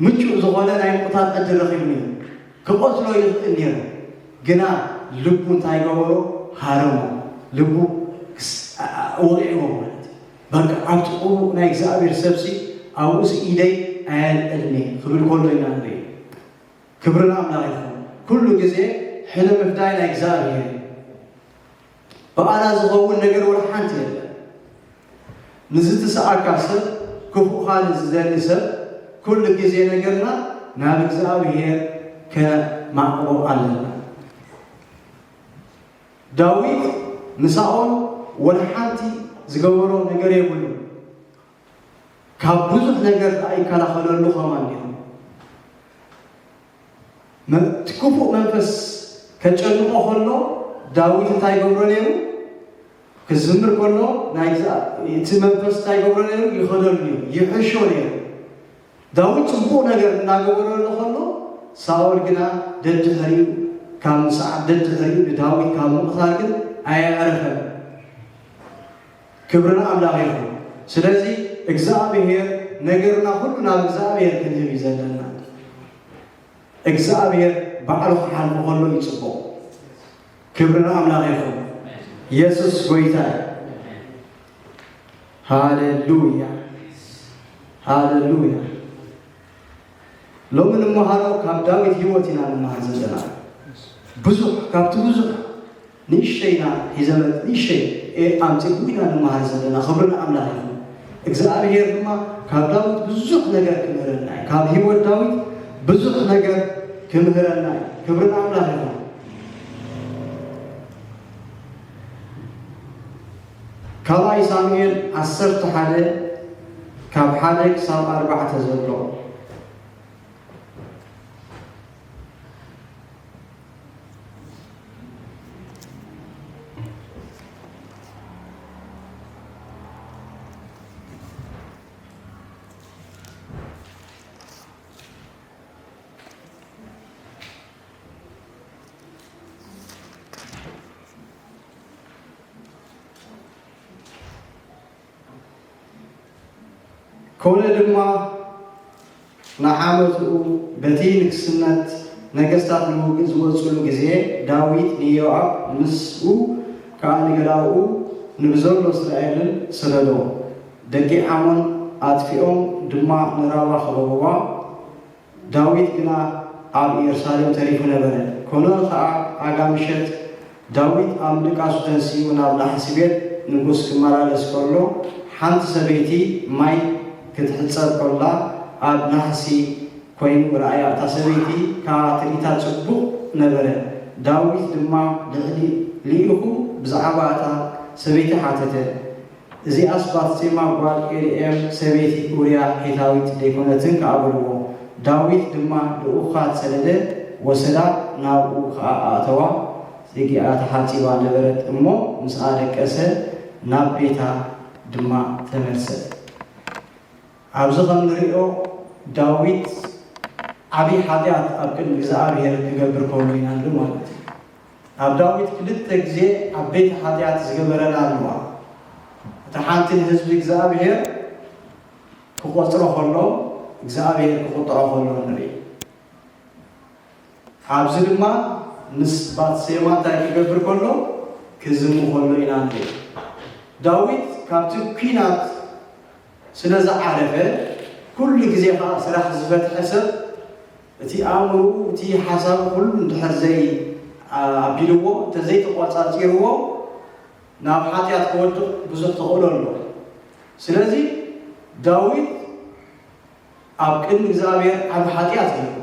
ምቹእ ዝኾነ ናይ ምቕታል ዕድል ረኺቡ ነይሩ። ክቐትሎ ይኽእል ነይሩ። ግና ልቡ እንታይ ገበሮ? ሃረሞ። ልቡ ክስ-፣ ኣ-፣ ኣ-፣ ወቒዕዎ ማለት እዩ። በቃ ኣብቲ ቅቡእ ናይ እግዚኣብሔር ሰብሲ ኣብኡስ ኢደይ ኣየልዕልኒ ክብል ከሎ ኢና ንርኢ። ክብሪ ንኣምላኽ ይኹን። ኩሉ ግዜ ሕነ ምፍዳይ ናይ እግዚኣብሔር እዩ። ብኣና ዝኸውን ነገር ወላ ሓንቲ የለን። ንዝትስኣካ ሰብ፣ ክፉእኻ ንዝደሊ ሰብ፣ ኩሉ ግዜ ነገርና ናብ እግዚኣብሔር ከማዕቕቦ ኣለና። ዳዊት ንሳኦል ወላ ሓንቲ ዝገበሮ ነገር የብሉን። ካብ ብዙሕ ነገር ደኣ ይከላኸለሉ ከማን ነይሩ። መ-፣ እቲ ክፉእ መንፈስ ከጨንቖ ከሎ ዳዊት እንታይ ይገብሮ ነይሩ? ክዝምር ከሎ ናይ ግዛ-፣ እቲ መንፈስ እንታይ ይገብሮ ነይሩ? ይኸደሉ ነይሩ፣ ይሕሾ ነይሩ። ዳዊት ጽቡቕ ነገር እናገበረሉ ከሎ ሳኦል ግና ደድሕሪኡ ካብ ምስዓብ፣ ደድሕሪኡ ንዳዊት ካብ ምቕታል ግን ኣየዕረፈን። ክብሪ ንኣምላኽ ይኹን። ስለዚ እግዚኣብሔር፣ ነገርና ኩሉ ናብ እግዚኣብሔር ክንህብ እዩ ዘለና። እግዚኣብሔር ባዕሉ ክሓልፎ ከሎ እዩ ጽቡቕ። ክብሪ ንኣምላኽ ይኹን። የሱስ ጎይታ እዩ። ሃሌሉያ፣ ሃሌሉያ። ሎሚ ንመሃሮ ካብ ዳዊት ህይወት ኢና ንመሃር ዘለና። ብዙሕ፣ ካብቲ ብዙሕ ንእሽተይ ኢና ሒዘ መ-፣ ንእሽተይ፣ እ፣ ኣምጺኡ ኢና ንመሃር ዘለና። ክብሪ ንኣምላኽ ይኹን። እግዚኣብሔር ድማ ካብ ዳዊት ብዙሕ ነገር ክምህረና እዩ። ካብ ህይወት ዳዊት ብዙሕ ነገር ክምህረና እዩ። ክብሪ ንኣምላኽ ይኹን። ካልኣይ ሳሙኤል ዓሰርተ ሓደ ካብ ሓደ ክሳብ ኣርባዕተ ዘሎ። ኮነ ድማ ንዓመትኡ በቲ ንግስነት ነገስታት ንውግእ ዝወጽሉ ግዜ፣ ዳዊት ንዮኣብ ምስኡ ከኣ ንገላውኡ ንብዘሎ እስራኤልን ሰደዶ። ደቂ ዓሞን ኣጥፊኦም ድማ ንራባ ከበብዋ። ዳዊት ግና ኣብ ኢየሩሳሌም ተሪፉ ነበረ። ኮነ ኸኣ ኣጋ ምሸት ዳዊት ኣብ ምድቃሱ ተንሲኡ ናብ ናሕሲ ቤት ንጉስ ክመላለስ ከሎ፣ ሓንቲ ሰበይቲ ማይ ክትሕጸብ ከላ ኣብ ናሕሲ ኮይኑ ረኣያ። እታ ሰበይቲ ከኣ ትርኢታ ጽቡቕ ነበረ። ዳዊት ድማ ልዕሊ-፣ ልኢኹ ብዛዕባ እታ ሰበይቲ ሓተተ። እዚኣስ ባትሴማ ጓል ኤልኤም ሰበይቲ ኡርያ ሄታዊት ደይኮነትን? ከኣ በልዎ። ዳዊት ድማ ልኡኻት ሰደደ፣ ወሰዳ፣ ናብኡ ከኣ ኣእተዋ። ጽጊኣ ተሓጺባ ነበረት እሞ፣ ምስኣ ደቀሰ፣ ናብ ቤታ ድማ ተመልሰት። ኣብዚ ከም ንሪኦ፣ ዳዊት ዓብዪ ሓጢኣት ኣብ ቅድሚ እግዚኣብሔር ክገብር ከሎ ኢና ንርኢ ማለት እዩ። ኣብ ዳዊት ክልተ ግዜ ዓበይቲ ሓጢኣት ዝገበረን ኣለዋ። እታ ሓንቲ ንህዝቢ እግዚኣብሔር ክቆጽሮ ከሎ እግዚኣብሔር ክቁጥሮ ከሎ ንርኢ። ኣብዚ ድማ ምስ ባትሴማ እንታይ ክገብር ከሎ ክዝሙ ከሎ ኢና ንርኢ። ዳዊት ካብቲ ኲናት ስለ ዝዓረፈ ኩሉ ግዜ ከዓ ስራሕ ዝፈትሐ ሰብ እቲ ኣእምርኡ እቲ ሓሳቡ ኩሉ እንድሕር ዘይ ኣቢልዎ እንተዘይተቆጻጺርዎ ናብ ሓጢኣት ክወድቕ ብዙሕ ተኽእሎ ኣሎ። ስለዚ ዳዊት ኣብ ቅድሚ እግዚኣብሔር ዓቢ ሓጢኣት ገይሩ።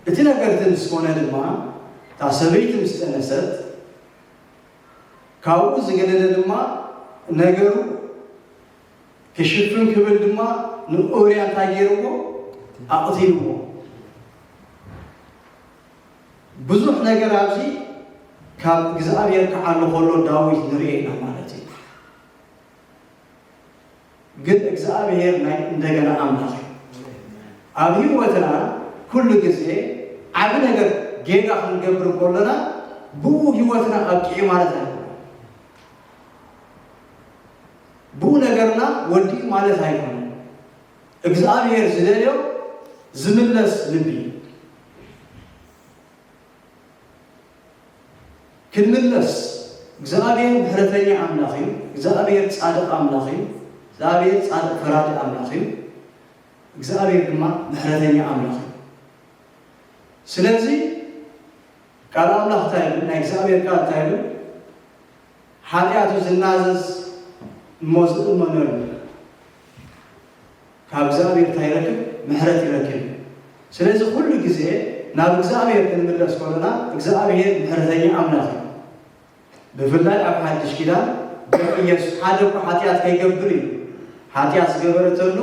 እቲ ነገር እቲ ምስ ኮነ ድማ እታ ሰበይቲ ምስ ጠነሰት ካብኡ ዝገደደ ድማ ነገሩ ክሽፍን ክብል ድማ ንኡርያ እንታይ ገይርዎ ኣቕቲልዎ። ብዙሕ ነገር ኣብዚ ካብ እግዚኣብሔር ክዓሉ ከሎ ዳዊት ንርኤ ኢና ማለት እዩ። ግን እግዚኣብሔር ናይ እንደገና ኣምላኽ እዩ። ኣብ ህይወትና ኩሉ ግዜ ዓቢ ነገር ጌጋ ክንገብር ከሎና ብኡ ህይወትና ኣብቂዑ ማለት ኣይኮነ። ብኡ ነገርና ወዲኡ ማለት ኣይኮነ። እግዚኣብሔር ዝደልዮ ዝምለስ ልቢ እዩ። ክንምለስ እግዚኣብሔር ምሕረተኛ ኣምላኽ እዩ። እግዚኣብሔር ጻድቕ ኣምላኽ እዩ። እግዚኣብሔር ጻድቕ ፈራዲ ኣምላኽ እዩ። እግዚኣብሔር ድማ ምሕረተኛ ኣምላኽ እዩ። ስለዚ ቃል ኣምላኽ እንታይ ይብል? ናይ እግዚኣብሔር ቃል እንታይ ይብል? ሓጢኣቱ ዝናዘዝ እሞ ዝእመነሉ ካብ እግዚኣብሔር እንታይ ይረክብ? ምሕረት ይረክብ። ስለዚ ኩሉ ግዜ ናብ እግዚኣብሔር ክንምለስ ከለና እግዚኣብሔር ምሕረተኛ ኣምላኽ እዩ። ብፍላይ ኣብ ሓድሽ ኪዳን ደም ኢየሱስ ሓደ እኳ ሓጢኣት ከይገብር እዩ። ሓጢኣት ዝገበረ ተሎ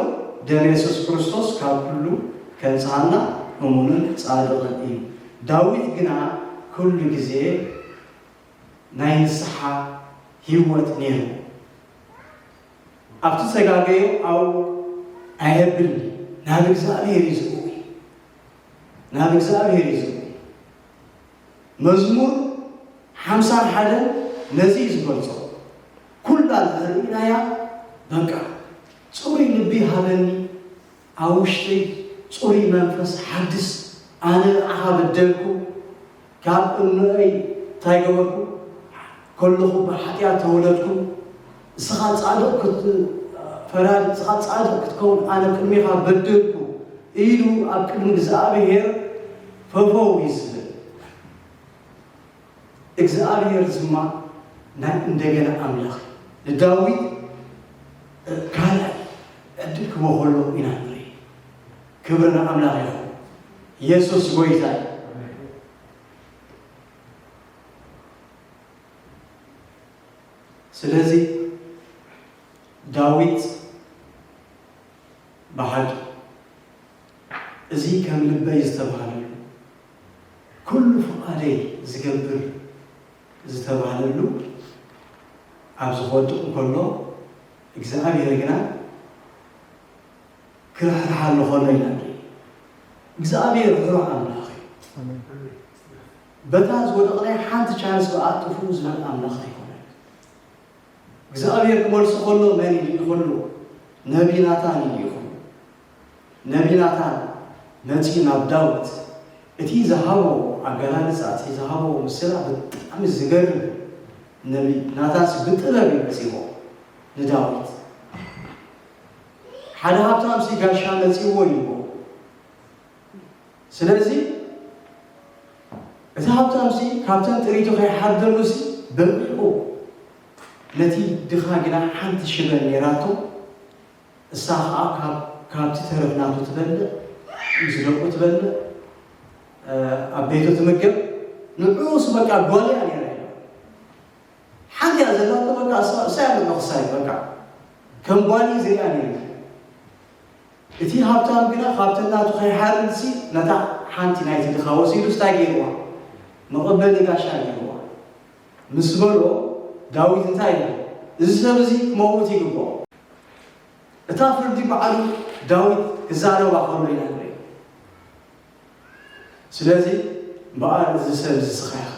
ደም የሱስ ክርስቶስ ካብ ኩሉ ከንጽሃና እሙንን ጻድቕን እዩ። ዳዊት ግና ኩሉ ግዜ ናይ ንስሓ ህይወት ነይሩ። ኣብቲ ዝተጋገዮ ኣብኡ ኣየብልኒ፣ ናብ እግዚኣብሔር እዩ ዝእዊ፣ ናብ እግዚኣብሔር እዩ ዝእዊ። መዝሙር ሓምሳን ሓደን ነዚ እዩ ዝገልጾ። ኩላ እንድሕር ርኢናያ በቃ ጽሩይ ልቢ ሃበኒ፣ ኣብ ውሽጠይ ጽሩይ መንፈስ ሓድስ። ኣነ ንዓኻ በደልኩ፣ ካብ እኖኣይ እንታይ ገበርኩ? ከለኹ ብሓጢኣት ተወለድኩ። ንስኻ ጻድቕ ክት-፣ ፈራዲ፣ ንስኻ ጻድቕ ክትከውን ኣነ ቅድሜኻ በደልኩ ኢሉ ኣብ ቅድሚ እግዚኣብሔር ፈፈው እዩ ዝብል። እግዚኣብሔር ድማ ናይ እንደገና ኣምላኽ እዩ። ንዳዊት ካልኣይ ዕድል ክቦ ከሎ ኢና ንርኢ። ክብሪ ንኣምላኽ ይኹን። የሱስ ጎይታ እዩ። ስለዚ ዳዊት ብሓቂ እዚ ከም ልበይ ዝተባህለሉ ኩሉ ፍቓደይ ዝገብር ዝተባህለሉ ኣብዚ ክወድቕ እንከሎ እግዚኣብሔር ግና ክርሕርሓሉ ከሎ ኢና ንርኢ። እግዚኣብሔር ርሑሩሕ ኣምላኽ እዩ። በታ ዝወደቕናይ ሓንቲ ቻንስ ብኣጥፍኡ ዝብል ኣምላኽ ኣይኮነን። እግዚኣብሔር ክመልሱ ከሎ መን እዩ ልኢኹሉ? ነቢ ናታን እዩ ልኢኹሉ። ነቢ ናታን መጺኡ ናብ ዳዊት እቲ ዝሃቦ ኣገላልጻ፣ እቲ ዝሃቦ ምስላ ብጣዕሚ ዝገርም። ነቢ ናታንስ ብጥበብ እዩ መጺዎ ንዳዊት። ሓደ ሃብታምሲ ጋሻ መጺዎ ይዎ። ስለዚ እቲ ሃብታምሲ ካብተን ጥሪቱ ከይሓደሉሲ በቂቑ። ነቲ ድኻ ግና ሓንቲ ሽበል ነይራቶ። እሳ ኸዓ ካብ-፣ ካብቲ ተረፍ ናቱ ትበልዕ፣ ምስ ደቁ ትበልዕ፣ እ፣ ኣብ ቤቱ ትምገብ። ንዕኡስ በቃ ጓል እያ ነይራ ኢሉ። ሓንቲ እያ ዘላቶ በቃ እሳ፣ እሳ እያ ነብሳ በቃ ከም ጓል እዩ ዝሪኣ ነይሩ። እቲ ሃብታም ግና ካብተን ናቱ ከይሓርድሲ ነታ ሓንቲ ናይቲ ድኻ ወሲዱስ እንታይ ገይርዋ? መቐበሊ ጋሻ ገይርዋ። ምስ በሎ ዳዊት እንታይ ኢሉ? እዚ ሰብ እዚ ክመውት ይግብኦ። እታ ፍርዲ ባዕሉ ዳዊት ክዛረባ ከሎ ኢና ንርኢ። ስለዚ እምበኣር እዚ ሰብ እዚ ስኻ ኢኻ፣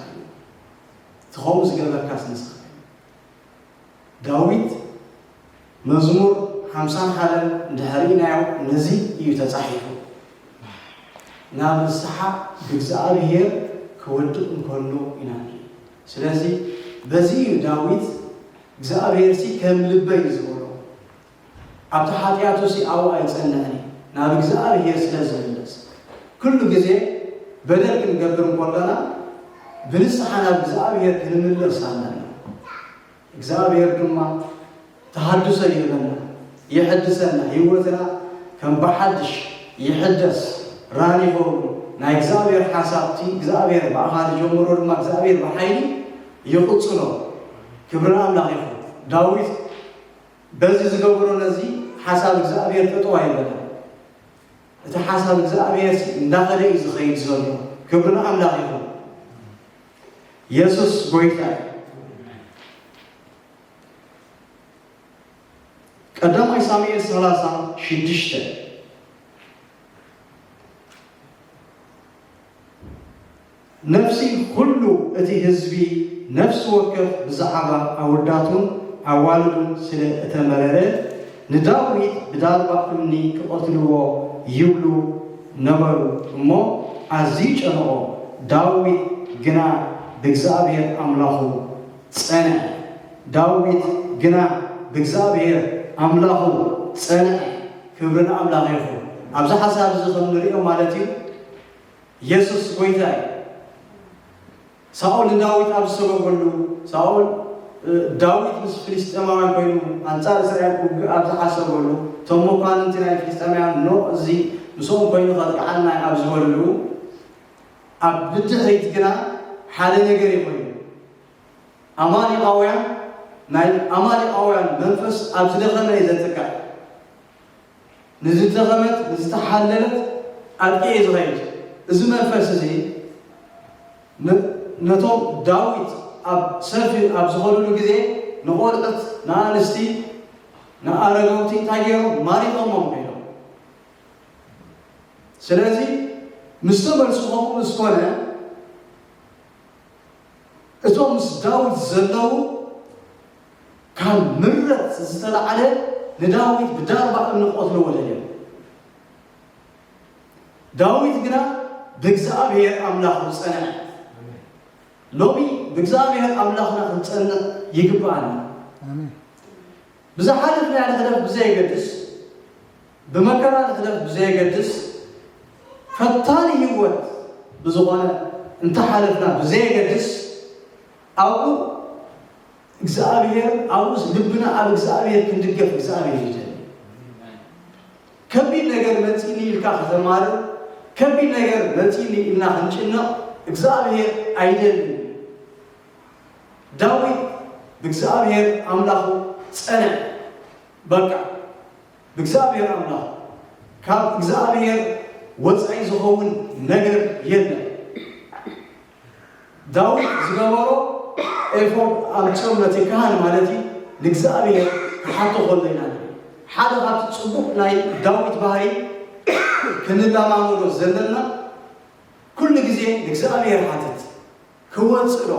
እቲ ከምኡ ዝገበርካስ ንስኻ ኢኻ። ዳዊት መዝሙር ሓምሳን ሓደን እንድሕር ርኢናዮ ነዚ እዩ ተጻሒፉ። ናብ ንስሓ ብእግዚኣብሔር ክወድቕ እንከሎ ኢና ንርኢ። ስለዚ በዚ እዩ ዳዊት እግዚኣብሔርሲ ከም ልበይ እዩ ዝበሎ። ኣብቲ ሓጢኣቱሲ ኣብኡ ኣይጸንዕን እዩ፣ ናብ እግዚኣብሔር ስለ ዝምለስ። ኩሉ ግዜ በደል ክንገብር እንከለና ብንስሓ ናብ እግዚኣብሔር ክንምለስ ኣለና። እግዚኣብሔር ድማ ተሃድሶ ይህበና፣ ይሕድሰና፣ ህይወትና ከም ብሓድሽ ይሕደስ። ራን ይኸውን ናይ እግዚኣብሔር ሓሳብ፣ እቲ እግዚኣብሔር ብኣኻ ዝጀመሮ ድማ እግዚኣብሔር ብሓይሊ ይቕጽሎ። ክብሪ ንኣምላኽ ይኹን። ዳዊት በዚ ዝገበሮ ነዚ ሓሳብ እግዚኣብሔር ጠጠው ኣይበለን። እቲ ሓሳብ እግዚኣብሔር እንዳኸደ እዩ ዝኸይድ ዘሎ። ክብሪ ንኣምላኽ ይኹን። የሱስ ጎይታ እዩ። ቀዳማይ ሳሙኤል ሰላሳ ሽዱሽተ። ነፍሲ ኩሉ እቲ ህዝቢ ነፍሲ ወከፍ ብዛዕባ ኣወዳቱን ኣዋልዱን ስለ እተመረረ፣ ንዳዊት ብዳርባ እምኒ ክቐትልዎ ይብሉ ነበሩ እሞ፣ ኣዝዩ ጨነቖ። ዳዊት ግና ብእግዚኣብሔር ኣምላኹ ጸንዐ። ዳዊት ግና ብእግዚኣብሔር ኣምላኹ ጸንዐ። ክብሪ ንኣምላኽ ይኹን። ኣብዚ ሓሳብ እዚ ከም ንሪኦ ማለት እዩ፣ የሱስ ጎይታ እዩ። ሳኦል ንዳዊት ኣብ ዝሰበገሉ፣ ሳኦል፣ እ፣ ዳዊት ምስ ፍልስጤማውያን ኮይኑ ኣንጻር እስራኤል ክውግእ ኣብ ዝሓሰበሉ፣ እቶም መኳንንቲ ናይ ፍልስጤማውያን፣ "ኖእ፣ እዚ ምስኦም ኮይኑ ከጥቅዓና እዩ" ኣብ ዝበልሉ፣ ኣብ ብድሕሪት ግና ሓደ ነገር እዩ ኮይኑ። ኣማሌቃውያን፣ ናይ ኣማሌቃውያን መንፈስ ኣብ ዝደኸመ እዩ ዘጥቅዕ። ንዝደኸመት፣ ንዝተሓለለት ኣጥቂዑ እዩ ዝኸይድ። እዚ መንፈስ እዚ ን-፣ ነቶም ዳዊት ኣብ ሰልፊ ኣብ ዝኸዱሉ ግዜ ንቖልዑት፣ ንኣንስቲ፣ ንኣረገውቲ እንታይ ገይሮም? ማሪኾሞም ከይዶም። ስለዚ ምስ ተመልሱ ከምኡ ምስ ኮነ፣ እቶም ምስ ዳዊት ዘለዉ ካብ ምረት ዝተላዕለ ንዳዊት ብዳርባ እምኒ ክቐትልዎ ደልዮም። ዳዊት ግና ብእግዚኣብሔር ኣምላኹ ጸንዐ። ሎሚ ብእግዚኣብሔር ኣምላኽና ክንጸንዕ ይግብኣና። ኣሜን። ብዝሓለፍናዮ ንሕለፍ ብዘየገድስ፣ ብመከራ ንሕለፍ ብዘየገድስ፣ ፈታኒ ህይወት ብዝኾነ እንተሓለፍና ብዘየገድስ፣ ኣብኡ እግዚኣብሔር፣ ኣብኡ ልብና ኣብ እግዚኣብሔር ክንድገፍ እግዚኣብሔር ይደሊ። ከቢድ ነገር መጺኒ ኢልካ ከተማርር፣ ከቢድ ነገር መጺኒ ኢልና ክንጭነቕ እግዚኣብሔር ኣይደልን። ዳዊት ብእግዚኣብሔር ኣምላኹ ጸንዐ። በቃ ብእግዚኣብሔር ኣምላኽ፣ ካብ እግዚኣብሔር ወጻኢ ዝኸውን ነገር የለን። ዳዊት ዝገበሮ ኤፎድ ኣምጽኦም ነቲ ካህን ማለት እዩ፣ ንእግዚኣብሔር ክሓቶ ከሎ ኢና ንርኢ። ሓደ ካብቲ ጽቡቕ ናይ ዳዊት ባህሪ ክንለማመዶ ዘለና፣ ኩሉ ግዜ ንእግዚኣብሔር ሓትት። ክወጽእ ዶ?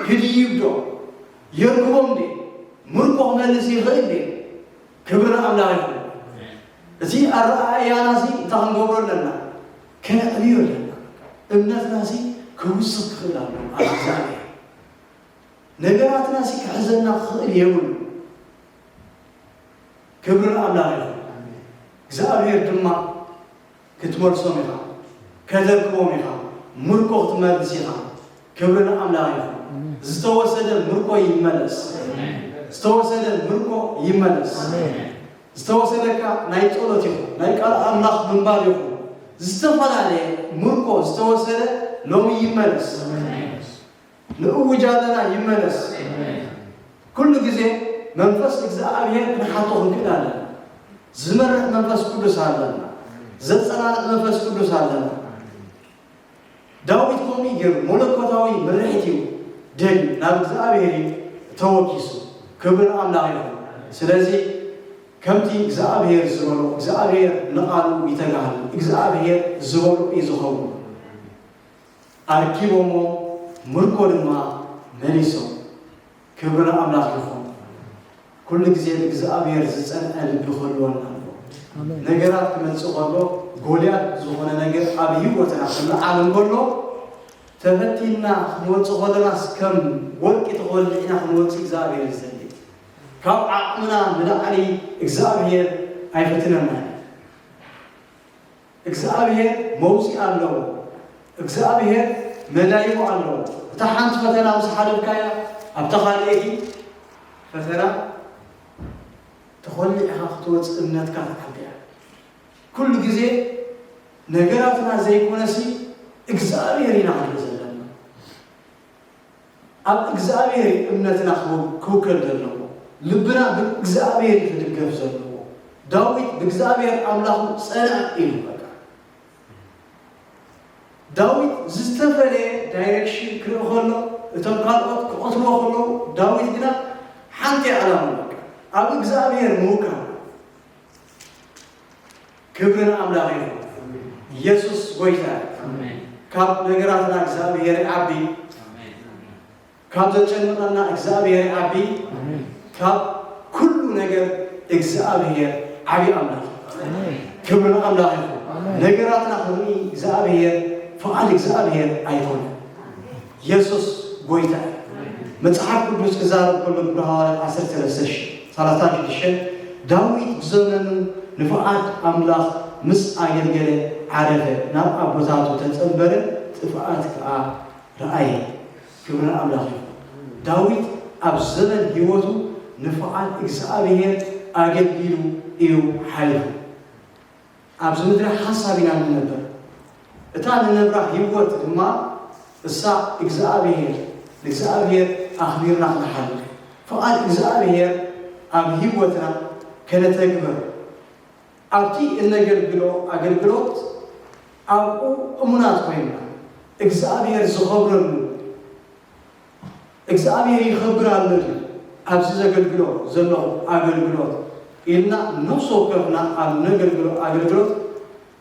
ክድይብ ዶ? የርክቦም ድዩ? ምርኮ ክመልስ ይኽእል ድዩ? ክብሪ ንኣምላኽ ይኹን። እቲ ኣረኣእያና እዚ እንታይ ክንገብሮ ኣለና? ከነዕብዮ ኣለና። እምነትና እዚ ክውስኽ ክኽእል ኣለዎ ኣብ እግዚኣብሔር። ነገራትና እዚ ክሕዘና ክኽእል የብሉ። ክብሪ ንኣምላኽ ይኹን። እግዚኣብሔር ድማ ክትመልሶም ኢኻ፣ ከተርክቦም ኢኻ፣ ምርኮ ክትመልስ ኢኻ። ክብሪ ንኣምላኽ ይኹን። ዝተወሰደ ምርኮ ይመለስ። ዝተወሰደ ምርኮ ይመለስ። ዝተወሰደካ ናይ ጸሎት ይኹን፣ ናይ ቃል ኣምላኽ ምንባብ ይኹን፣ ዝተፈላለየ ምርኮ ዝተወሰደ ሎሚ ይመለስ። ንእውጅ ኣለና ይመለስ። ኩሉ ግዜ መንፈስ እግዚኣብሔር ክንሓቶ ክንክእል ኣለና። ዝመርሕ መንፈስ ቅዱስ ኣለና። ዘጸናንዕ መንፈስ ቅዱስ ኣለና። ዳዊት ከምኡ እዩ ገይሩ። መለኮታዊ ምርሒት እዩ ደልዩ፣ ናብ እግዚኣብሔር እዩ ተወኪሱ። ክብሪ ንኣምላኽ ይኹን። ስለዚ ከምቲ እግዚኣብሔር ዝበሎ፣ እግዚኣብሔር ንቓሉ ይተጋህል፣ እግዚኣብሔር ዝበሎ እዩ ዝኸውን። ኣርኪቦሞ ምርኮ ድማ መሊሶም። ክብሪ ንኣምላኽ ይኹን። ኩሉ ግዜ ብእግዚኣብሔር ዝጸንዐ ልቢ ክህልወና ኣለዎ። ኣሜን። ነገራት ክመጽእ ከሎ፣ ጎልያድ ዝኾነ ነገር ኣብ ህይወትና ክለዓል እንከሎ፣ ተፈቲንና ክንወጽእ ከለናስ ከም ወርቂ ተኾሊዕና ክንወጽእ እግዚኣብሔር ይደሊ። ካብ ዓቕምና ንላዕሊ እግዚኣብሔር ኣይፈትነና እዩ። እግዚኣብሔር መውጽኢ ኣለዎ። እግዚኣብሔር መዳይቦ ኣለዎ። እታ ሓንቲ ፈተና ምስ ሓለፍካያ፣ ኣብታ ካልኣይቲ ፈተና ተኾሊዕኻ ክትወጽእ እምነትካ ትዓቢ እያ። ኩሉ ግዜ ነገራትና ዘይኮነሲ እግዚኣብሔር ኢና ክንርኢ ዘለና። ኣብ እግዚኣብሔር እዩ እምነትና ክው-፣ ክውከል ዘለዎ። ልብና ብእግዚኣብሔር እዩ ክድገፍ ዘለዎ። ዳዊት ብእግዚኣብሔር ኣምላኹ ጸንዐ ኢሉ በቃ። ዳዊት ዝተፈለየ ዳይሬክሽን ክርኢ ከሎ፣ እቶም ካልኦት ክቐትልዎ ከለዉ፣ ዳዊት ግና ሓንቲ ዕላማ በቃ፣ ኣብ እግዚኣብሔር ምውካል። ክብሪ ንኣምላኽ ይኹን። ኢየሱስ ጎይታ እዩ። ኣሜን። ካብ ነገራትና እግዚኣብሔር ይዓቢ። ኣሜን። ካብ ዘጨንቐና እግዚኣብሔር ይዓቢ። ኣሜን። ካብ ኩሉ ነገር እግዚኣብሔር ዓቢ ኣምላኽ እዩ። ኣሜን። ክብሪ ንኣምላኽ ይኹን። ኣሜን። ነገራትና ክንርኢ እግዚኣብሔር፣ ፍቓድ እግዚኣብሔር ኣይኮነን። የሱስ ጎይታ እዩ። መጽሓፍ ቅዱስ ክዛረብ ከሎ፣ ግብረ ሃዋርያት ዓሰርተ ሰለስተ፣ ሰላሳ ሽዱሽተ፣ ዳዊት ብዘመኑ ንፍቓድ ኣምላኽ ምስ ኣገልገለ ዓረፈ፣ ናብ ኣቦታቱ ተጸንበረ፣ ጥፍኣት ከኣ ረኣየ። ክብሪ ንኣምላኽ እዩ። ዳዊት ኣብ ዘመን ህይወቱ ንፍቓድ እግዚኣብሔር ኣገልጊሉ እዩ ሓሊፉ። ኣብዚ ምድሪ ሓንሳብ ኢና ንነብር። እታ ንነብራ ህይወት ድማ እሳ እግዚኣብሔር፣ ንእግዚኣብሔር ኣኽቢርና ክንሓልፍ፣ ፍቓድ እግዚኣብሔር ኣብ ህይወትና ከነተግብር፣ ኣብቲ እነገልግሎ ኣገልግሎት ኣብኡ እሙናት ኮይንና እግዚኣብሔር ዝኸብረሉ፣ እግዚኣብሔር ይኸብር ኣሎ ድዩ ኣብዚ ዘገልግሎ ዘለኹ ኣገልግሎት ኢልና ነፍሲ ወከፍና ኣብ ነገልግሎ ኣገልግሎት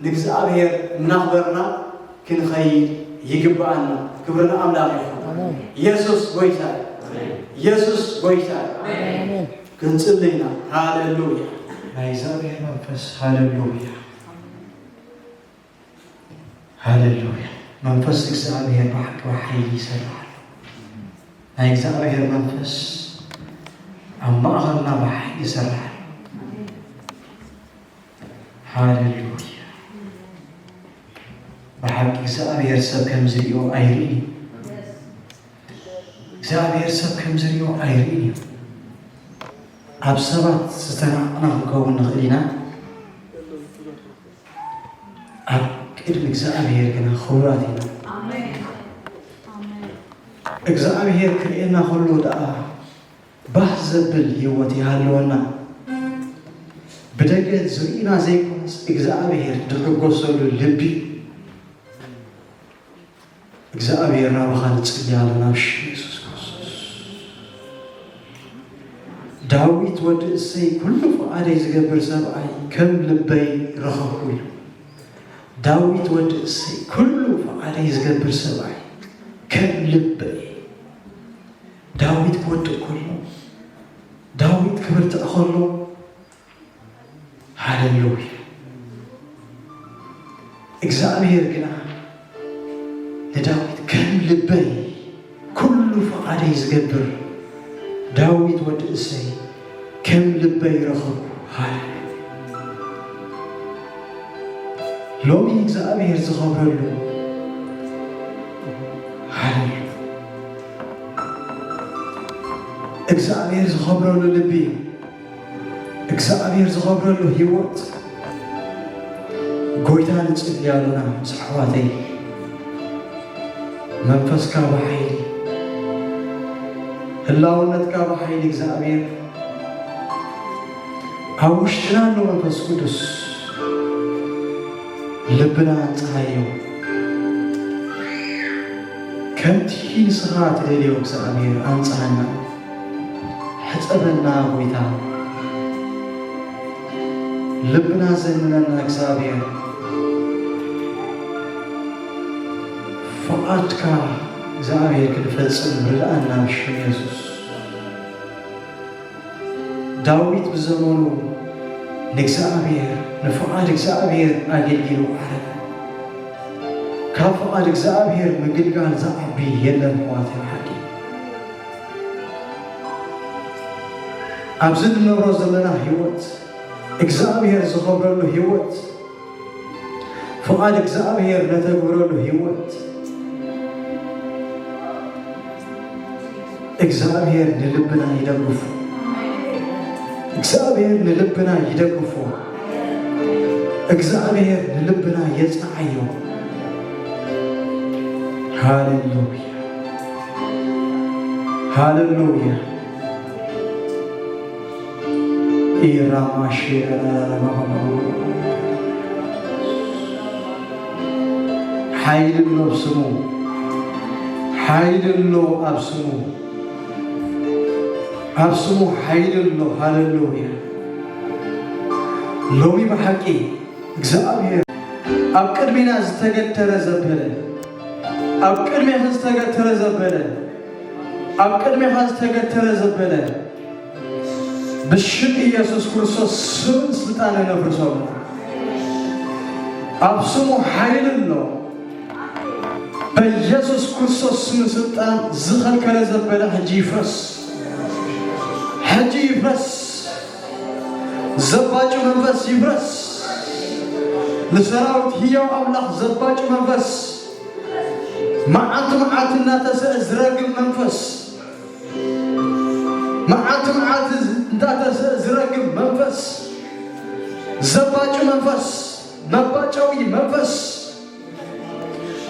ንእግዚኣብሔር እናኽበርና ክንኸይድ ይግብኣና። ክብሪ ንኣምላኽ ይኹን። ኣሜን። የሱስ ጎይታ እዩ። ኣሜን። የሱስ ጎይታ እዩ። ኣሜን። ክንጽሊ ኢና። ሃሌሉያ። ናይ እግዚኣብሔር መንፈስ፣ ሃሌሉያ። ሃሌሉያ። መንፈስ እግዚኣብሔር ብሓቂ ብሓይሊ ይሰርሕ ኣሎ። ናይ እግዚኣብሔር መንፈስ ኣብ ማእኸልና ብሓይሊ ይሰርሕ ኣሎ። ሃሌሉያ። ብሓቂ እግዚኣብሔር ሰብ ከም ዝሪኦ ኣይርእን እዩ። እግዚኣብሔር ሰብ ከም ዝሪኦ ኣይርእን እዩ። ኣብ ሰባት ዝተናቕና ክንከውን ንኽእል ኢና። ኣብ ቅድሚ እግዚኣብሔር ግና ክቡራት ኢና። ኣሜን። ኣሜን። እግዚኣብሔር ክርእየና ከሎ ደኣ ባህ ዘብል ህይወት ይሃልወና። ብደገ ዝርእዩና ዘይኮነስ እግዚኣብሔር ዝሕጎሰሉ ልቢ። እግዚኣብሔር ናባኻ ንጽሊ ኣለና ብሽም የሱስ ክርስቶስ። ዳዊት ወዲ እሰይ ኩሉ ፍቓደይ ዝገብር ሰብኣይ ከም ልበይ ረኸብኩ ኢሉ። ዳዊት ወዲ እሰይ ኩሉ ፍቓደይ ዝገብር ሰብኣይ ከም ልበይ። ዳዊት ክወድቕ ከሎ፣ ዳዊት ክብርትዕ ከሎ፣ ሃሌሉያ። እግዚኣብሔር ግና ንዳዊት ከም ልበይ ኩሉ ፍቓደይ ዝገብር ዳዊት ወዲ እሰይ ከም ልበይ ረኸብኩ። ሃሌሉያ። ሎሚ እግዚኣብሔር ዝኸብረሉ፣ ሃሌሉያ፣ እግዚኣብሔር ዝኸብረሉ ልቢ፣ እግዚኣብሔር ዝኸብረሉ ህይወት ጎይታ ንጽሊ ኣሎና ምስ ኣሕዋተይ። መንፈስካ ብሓይሊ፣ ህላውነትካ ብሓይሊ እግዚኣብሔር ኣብ ውሽጥና ኣሎ። መንፈስ ቅዱስ ልብና ኣንጽሃዮ። ከምቲ ንስኻ ትደልዮ እግዚኣብሔር ኣንጽሃና። ሕጸበና ጎይታ። ልብና ዘንነና እግዚኣብሔር፣ ፍቓድካ እግዚኣብሔር ክንፈጽም ርድኣና ብሽም የሱስ። ዳዊት ብዘመኑ ንእግዚኣብሔር፣ ንፍቓድ እግዚኣብሔር ኣገልጊሉ ዓረፈ። ካብ ፍቓድ እግዚኣብሔር ምግልጋል ዝዓቢ የለን፣ ኣሕዋተይ ሓቂ። ኣብዚ እንነብሮ ዘለና ህይወት፣ እግዚኣብሔር ዝኸብረሉ ህይወት፣ ፍቓድ እግዚኣብሔር ነተግብረሉ ህይወት፣ እግዚኣብሔር ንልብና ይደግፎ። እግዚኣብሔር ንልብና ይደግፎ። እግዚኣብሔር ንልብና የጽንዓዮ። ሃሌሉያ፣ ሃሌሉያ። ኢራማሼ ሓይሊ ኣሎ ኣብ ስሙ፣ ሓይሊ ኣሎ ኣብ ስሙ፣ ኣብ ስሙ ሓይሊ ኣሎ። ሃሌሉያ። ሎሚ ብሓቂ እግዚኣብሔር ኣብ ቅድሜና ዝተገተረ ዘበለ፣ ኣብ ቅድሜኻ ዝተገተረ ዘበለ፣ ኣብ ቅድሜኻ ዝተገተረ ዘበለ፣ ብሽም ኢየሱስ ክርስቶስ ስምን ስልጣንን ነፍርሶ ኣለና። ኣብ ስሙ ሓይሊ ኣሎ። በኢየሱስ ክርስቶስ ስምን ስልጣን ዝኸልከለ ዘበለ ሕጂ ይፍረስ፣ ሕጂ ይፍረስ። ዘባጩ መንፈስ ይፍረስ። ንሰራዊት ህያው ኣምላኽ ዘባጩ መንፈስ፣ መዓልቲ መዓልቲ እናተሰአ ዝረግም መንፈስ፣ መዓልቲ መዓልቲ እንዳተሰ-፣ ዝረግም መንፈስ፣ ዘባጭ መንፈስ፣ መባጨዊ መንፈስ፣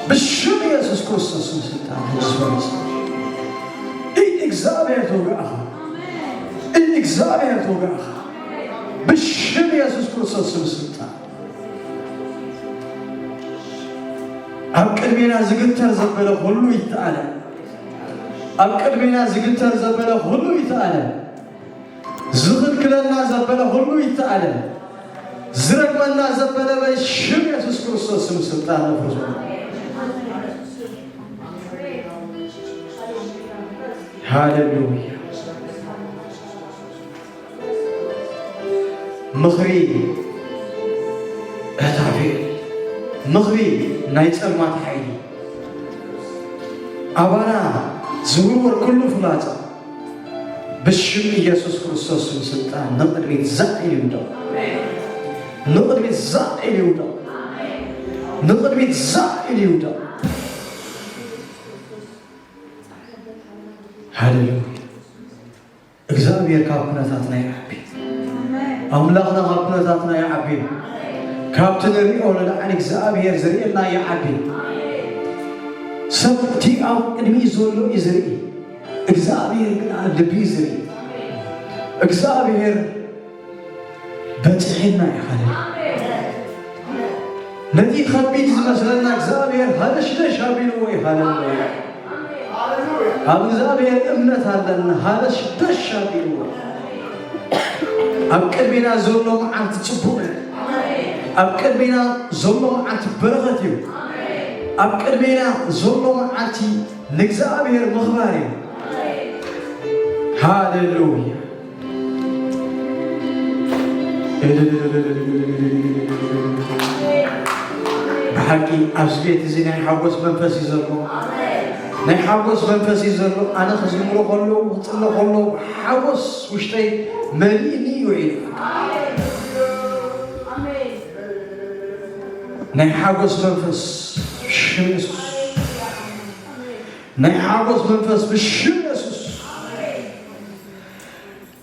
ብሽም ኢየሱስ ክርስቶስ ስም ስልጣን ተወስዶ። ኢድ እግዚኣብሔር ተወግኣኻ። ኢድ እግዚኣብሔር ተወግኣኻ። ብሽም ኢየሱስ ክርስቶስ ስም ስልጣን። ኣብ ቅድሜና ዝግተር ዘበለ ኩሉ ይተኣለ። ኣብ ቅድሜና ዝግተር ዘበለ ኩሉ ይተኣለ። ዝኽልክለና ዘበለ ኩሉ ይተኣለ። ዝረግመና ዘበለ በሽም የሱስ ክርስቶስ ስም ስልጣን ነፍርሶ። ሃሌሉያ። ምኽሪ እታ ፊል፣ ምኽሪ ናይ ጸልማት ሓይሊ፣ ኣባና ዝውርወር ኩሉ ፍላጻ፣ ብሽም ኢየሱስ ክርስቶስ ስም ስልጣን ንቕድሚት ዛዕ ኢሉ ይውደቕ። ንቕድሚት ዛዕ ኢሉ ይውደቕ። ንቕድሚት ዛዕ ኢሉ ይውደቕ። ሃሌሉያ። እግዚኣብሔር ካብ ኩነታትና ይዓቢ። ኣምላኽና ካብ ኩነታትና ይዓቢ። ካብቲ ንሪኦ ንላዕሊ እግዚኣብሔር ዝርእየና ይዓቢ። ሰብ እቲ ኣብ ቅድሚኡ ዘሎ እዩ ዝርኢ፣ እግዚኣብሔር ግን ኣብ ልቢ እዩ ዝርኢ። እግዚኣብሔር በጺሕና እዩ። ሃሌሉያ። ነቲ ከቢድ ዝመስለና እግዚኣብሔር ሃለሽለሽ ኣቢልዎ እዩ። ሃሌሉያ። ኣብ እግዚኣብሔር እምነት ኣለና። ሃለሽለሽ ኣቢልዎ። ኣብ ቅድሜና ዘሎ መዓልቲ ጽቡቕ እዩ። ኣብ ቅድሜና ዘሎ መዓልቲ በረኸት እዩ። ኣብ ቅድሜና ዘሎ መዓልቲ ንእግዚኣብሔር ምኽባር እዩ። ሃሌሉያ። ብሓቂ ኣብዚ ቤት እዚ ናይ ሓጎስ መንፈስ እዩ ዘሎ። ናይ ሓጎስ መንፈስ እዩ ዘሎ። ኣነ ክዝምሮ ከለዉ፣ ክጽሎ ከለዉ፣ ሓጎስ ውሽጠይ መሊእኒ እዩ ውዒሉ። ናይ ሓጎስ መንፈስ ብሽም የሱስ። ናይ ሓጎስ መንፈስ ብሽም የሱስ።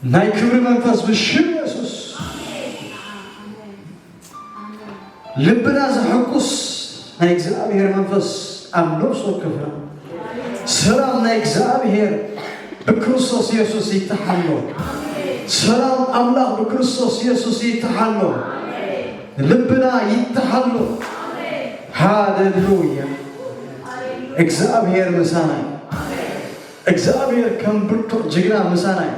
ናይ ክብሪ መንፈስ ብሽም የሱስ። ልብና ዘሐጉስ ናይ እግዚኣብሔር መንፈስ ኣብ ነፍሲ ወከፍና። ሰላም ናይ እግዚኣብሔር ብክርስቶስ የሱስ ይተሓሎ። ሰላም ኣምላኽ ብክርስቶስ የሱስ ይተሓሎ። ልብና ይተሓሎ። ሃሌሉያ። እግዚኣብሔር ምሳና እዩ። እግዚኣብሔር ከም ብርቱዕ ጅግና ምሳና እዩ።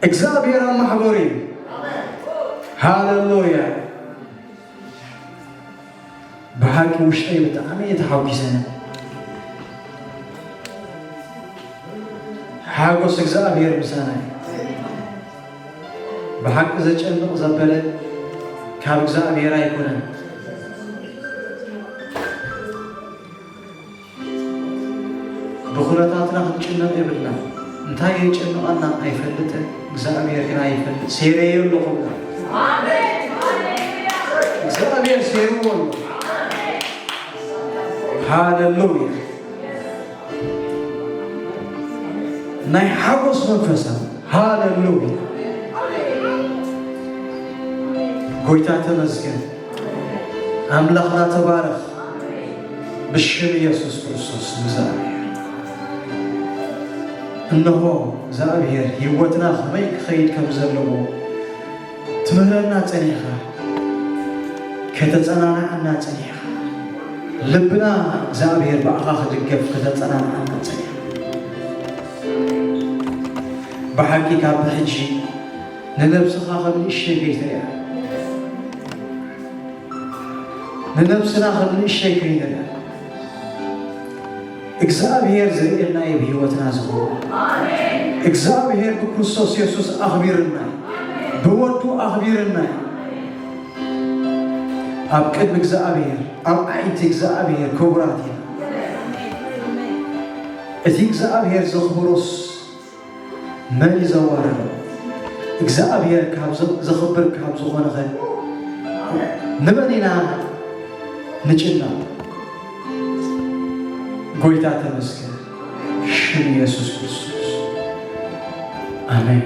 እግዚኣብሔር ኣብ ማሕበሩ እዩ። ሃሌሉያ። ብሓቂ ውሽጠይ ብጣዕሚ እየ ተሓጒሰ። ሓጎስ እግዚኣብሔር ምሳና እዩ። ብሓቂ ዘጨንቕ ዘበለ ካብ እግዚኣብሔር ኣይኮነን። ብኹነታትና ክንጭነቕ የብልና። እንታይ የጨንቐና ኣይፈልጥን፣ እግዚኣብሔር ግን ኣይፈልጥ። ሴረዮ ኣለኹ። እግዚኣብሔር ሴርዎ ኣሎ። ሃሌሉያ። ናይ ሓጎስ መንፈሳ። ሃሌሉያ። ጎይታ ተመስገን። ኣምላኽና ተባረኽ። ብሽም ኢየሱስ ክርስቶስ እግዚኣብሔር። እነሆ እግዚኣብሔር ህይወትና ከመይ ክኸይድ ከም ዘለዎ ትምህረና ጸኒሕኻ፣ ከተጸናንዓና ጸኒሕኻ፣ ልብና እግዚኣብሔር ብኣኻ ክድገፍ ከተጸናንዓና ጸኒሕኻ። ብሓቂ ካብ ብሕጂ ንነብስኻ ከም ንእሽተይ ከይትሪኣ፣ ንነብስና ከም ንእሽተይ ከይንሪኣ፣ እግዚኣብሔር ዝርእየና እዩ ብህይወትና ዝኸውን። እግዚኣብሔር ብክርስቶስ የሱስ ኣኽቢርና እዩ። ብወዱ ኣኽቢርና እዩ። ኣብ ቅድሚ እግዚኣብሔር፣ ኣብ ኣዒንቲ እግዚኣብሔር ክቡራት ኢና። እቲ እግዚኣብሔር ዘኽብሮስ መን እዩ ዘዋርዶ? እግዚኣብሔር ካብ ዘ-፣ ዘኽብር ካብ ዝኾነኸ ንመን ኢና ንጭነቕ? ጎይታ ተመስገን። ሽም ኢየሱስ ክርስቶስ። ኣሜን።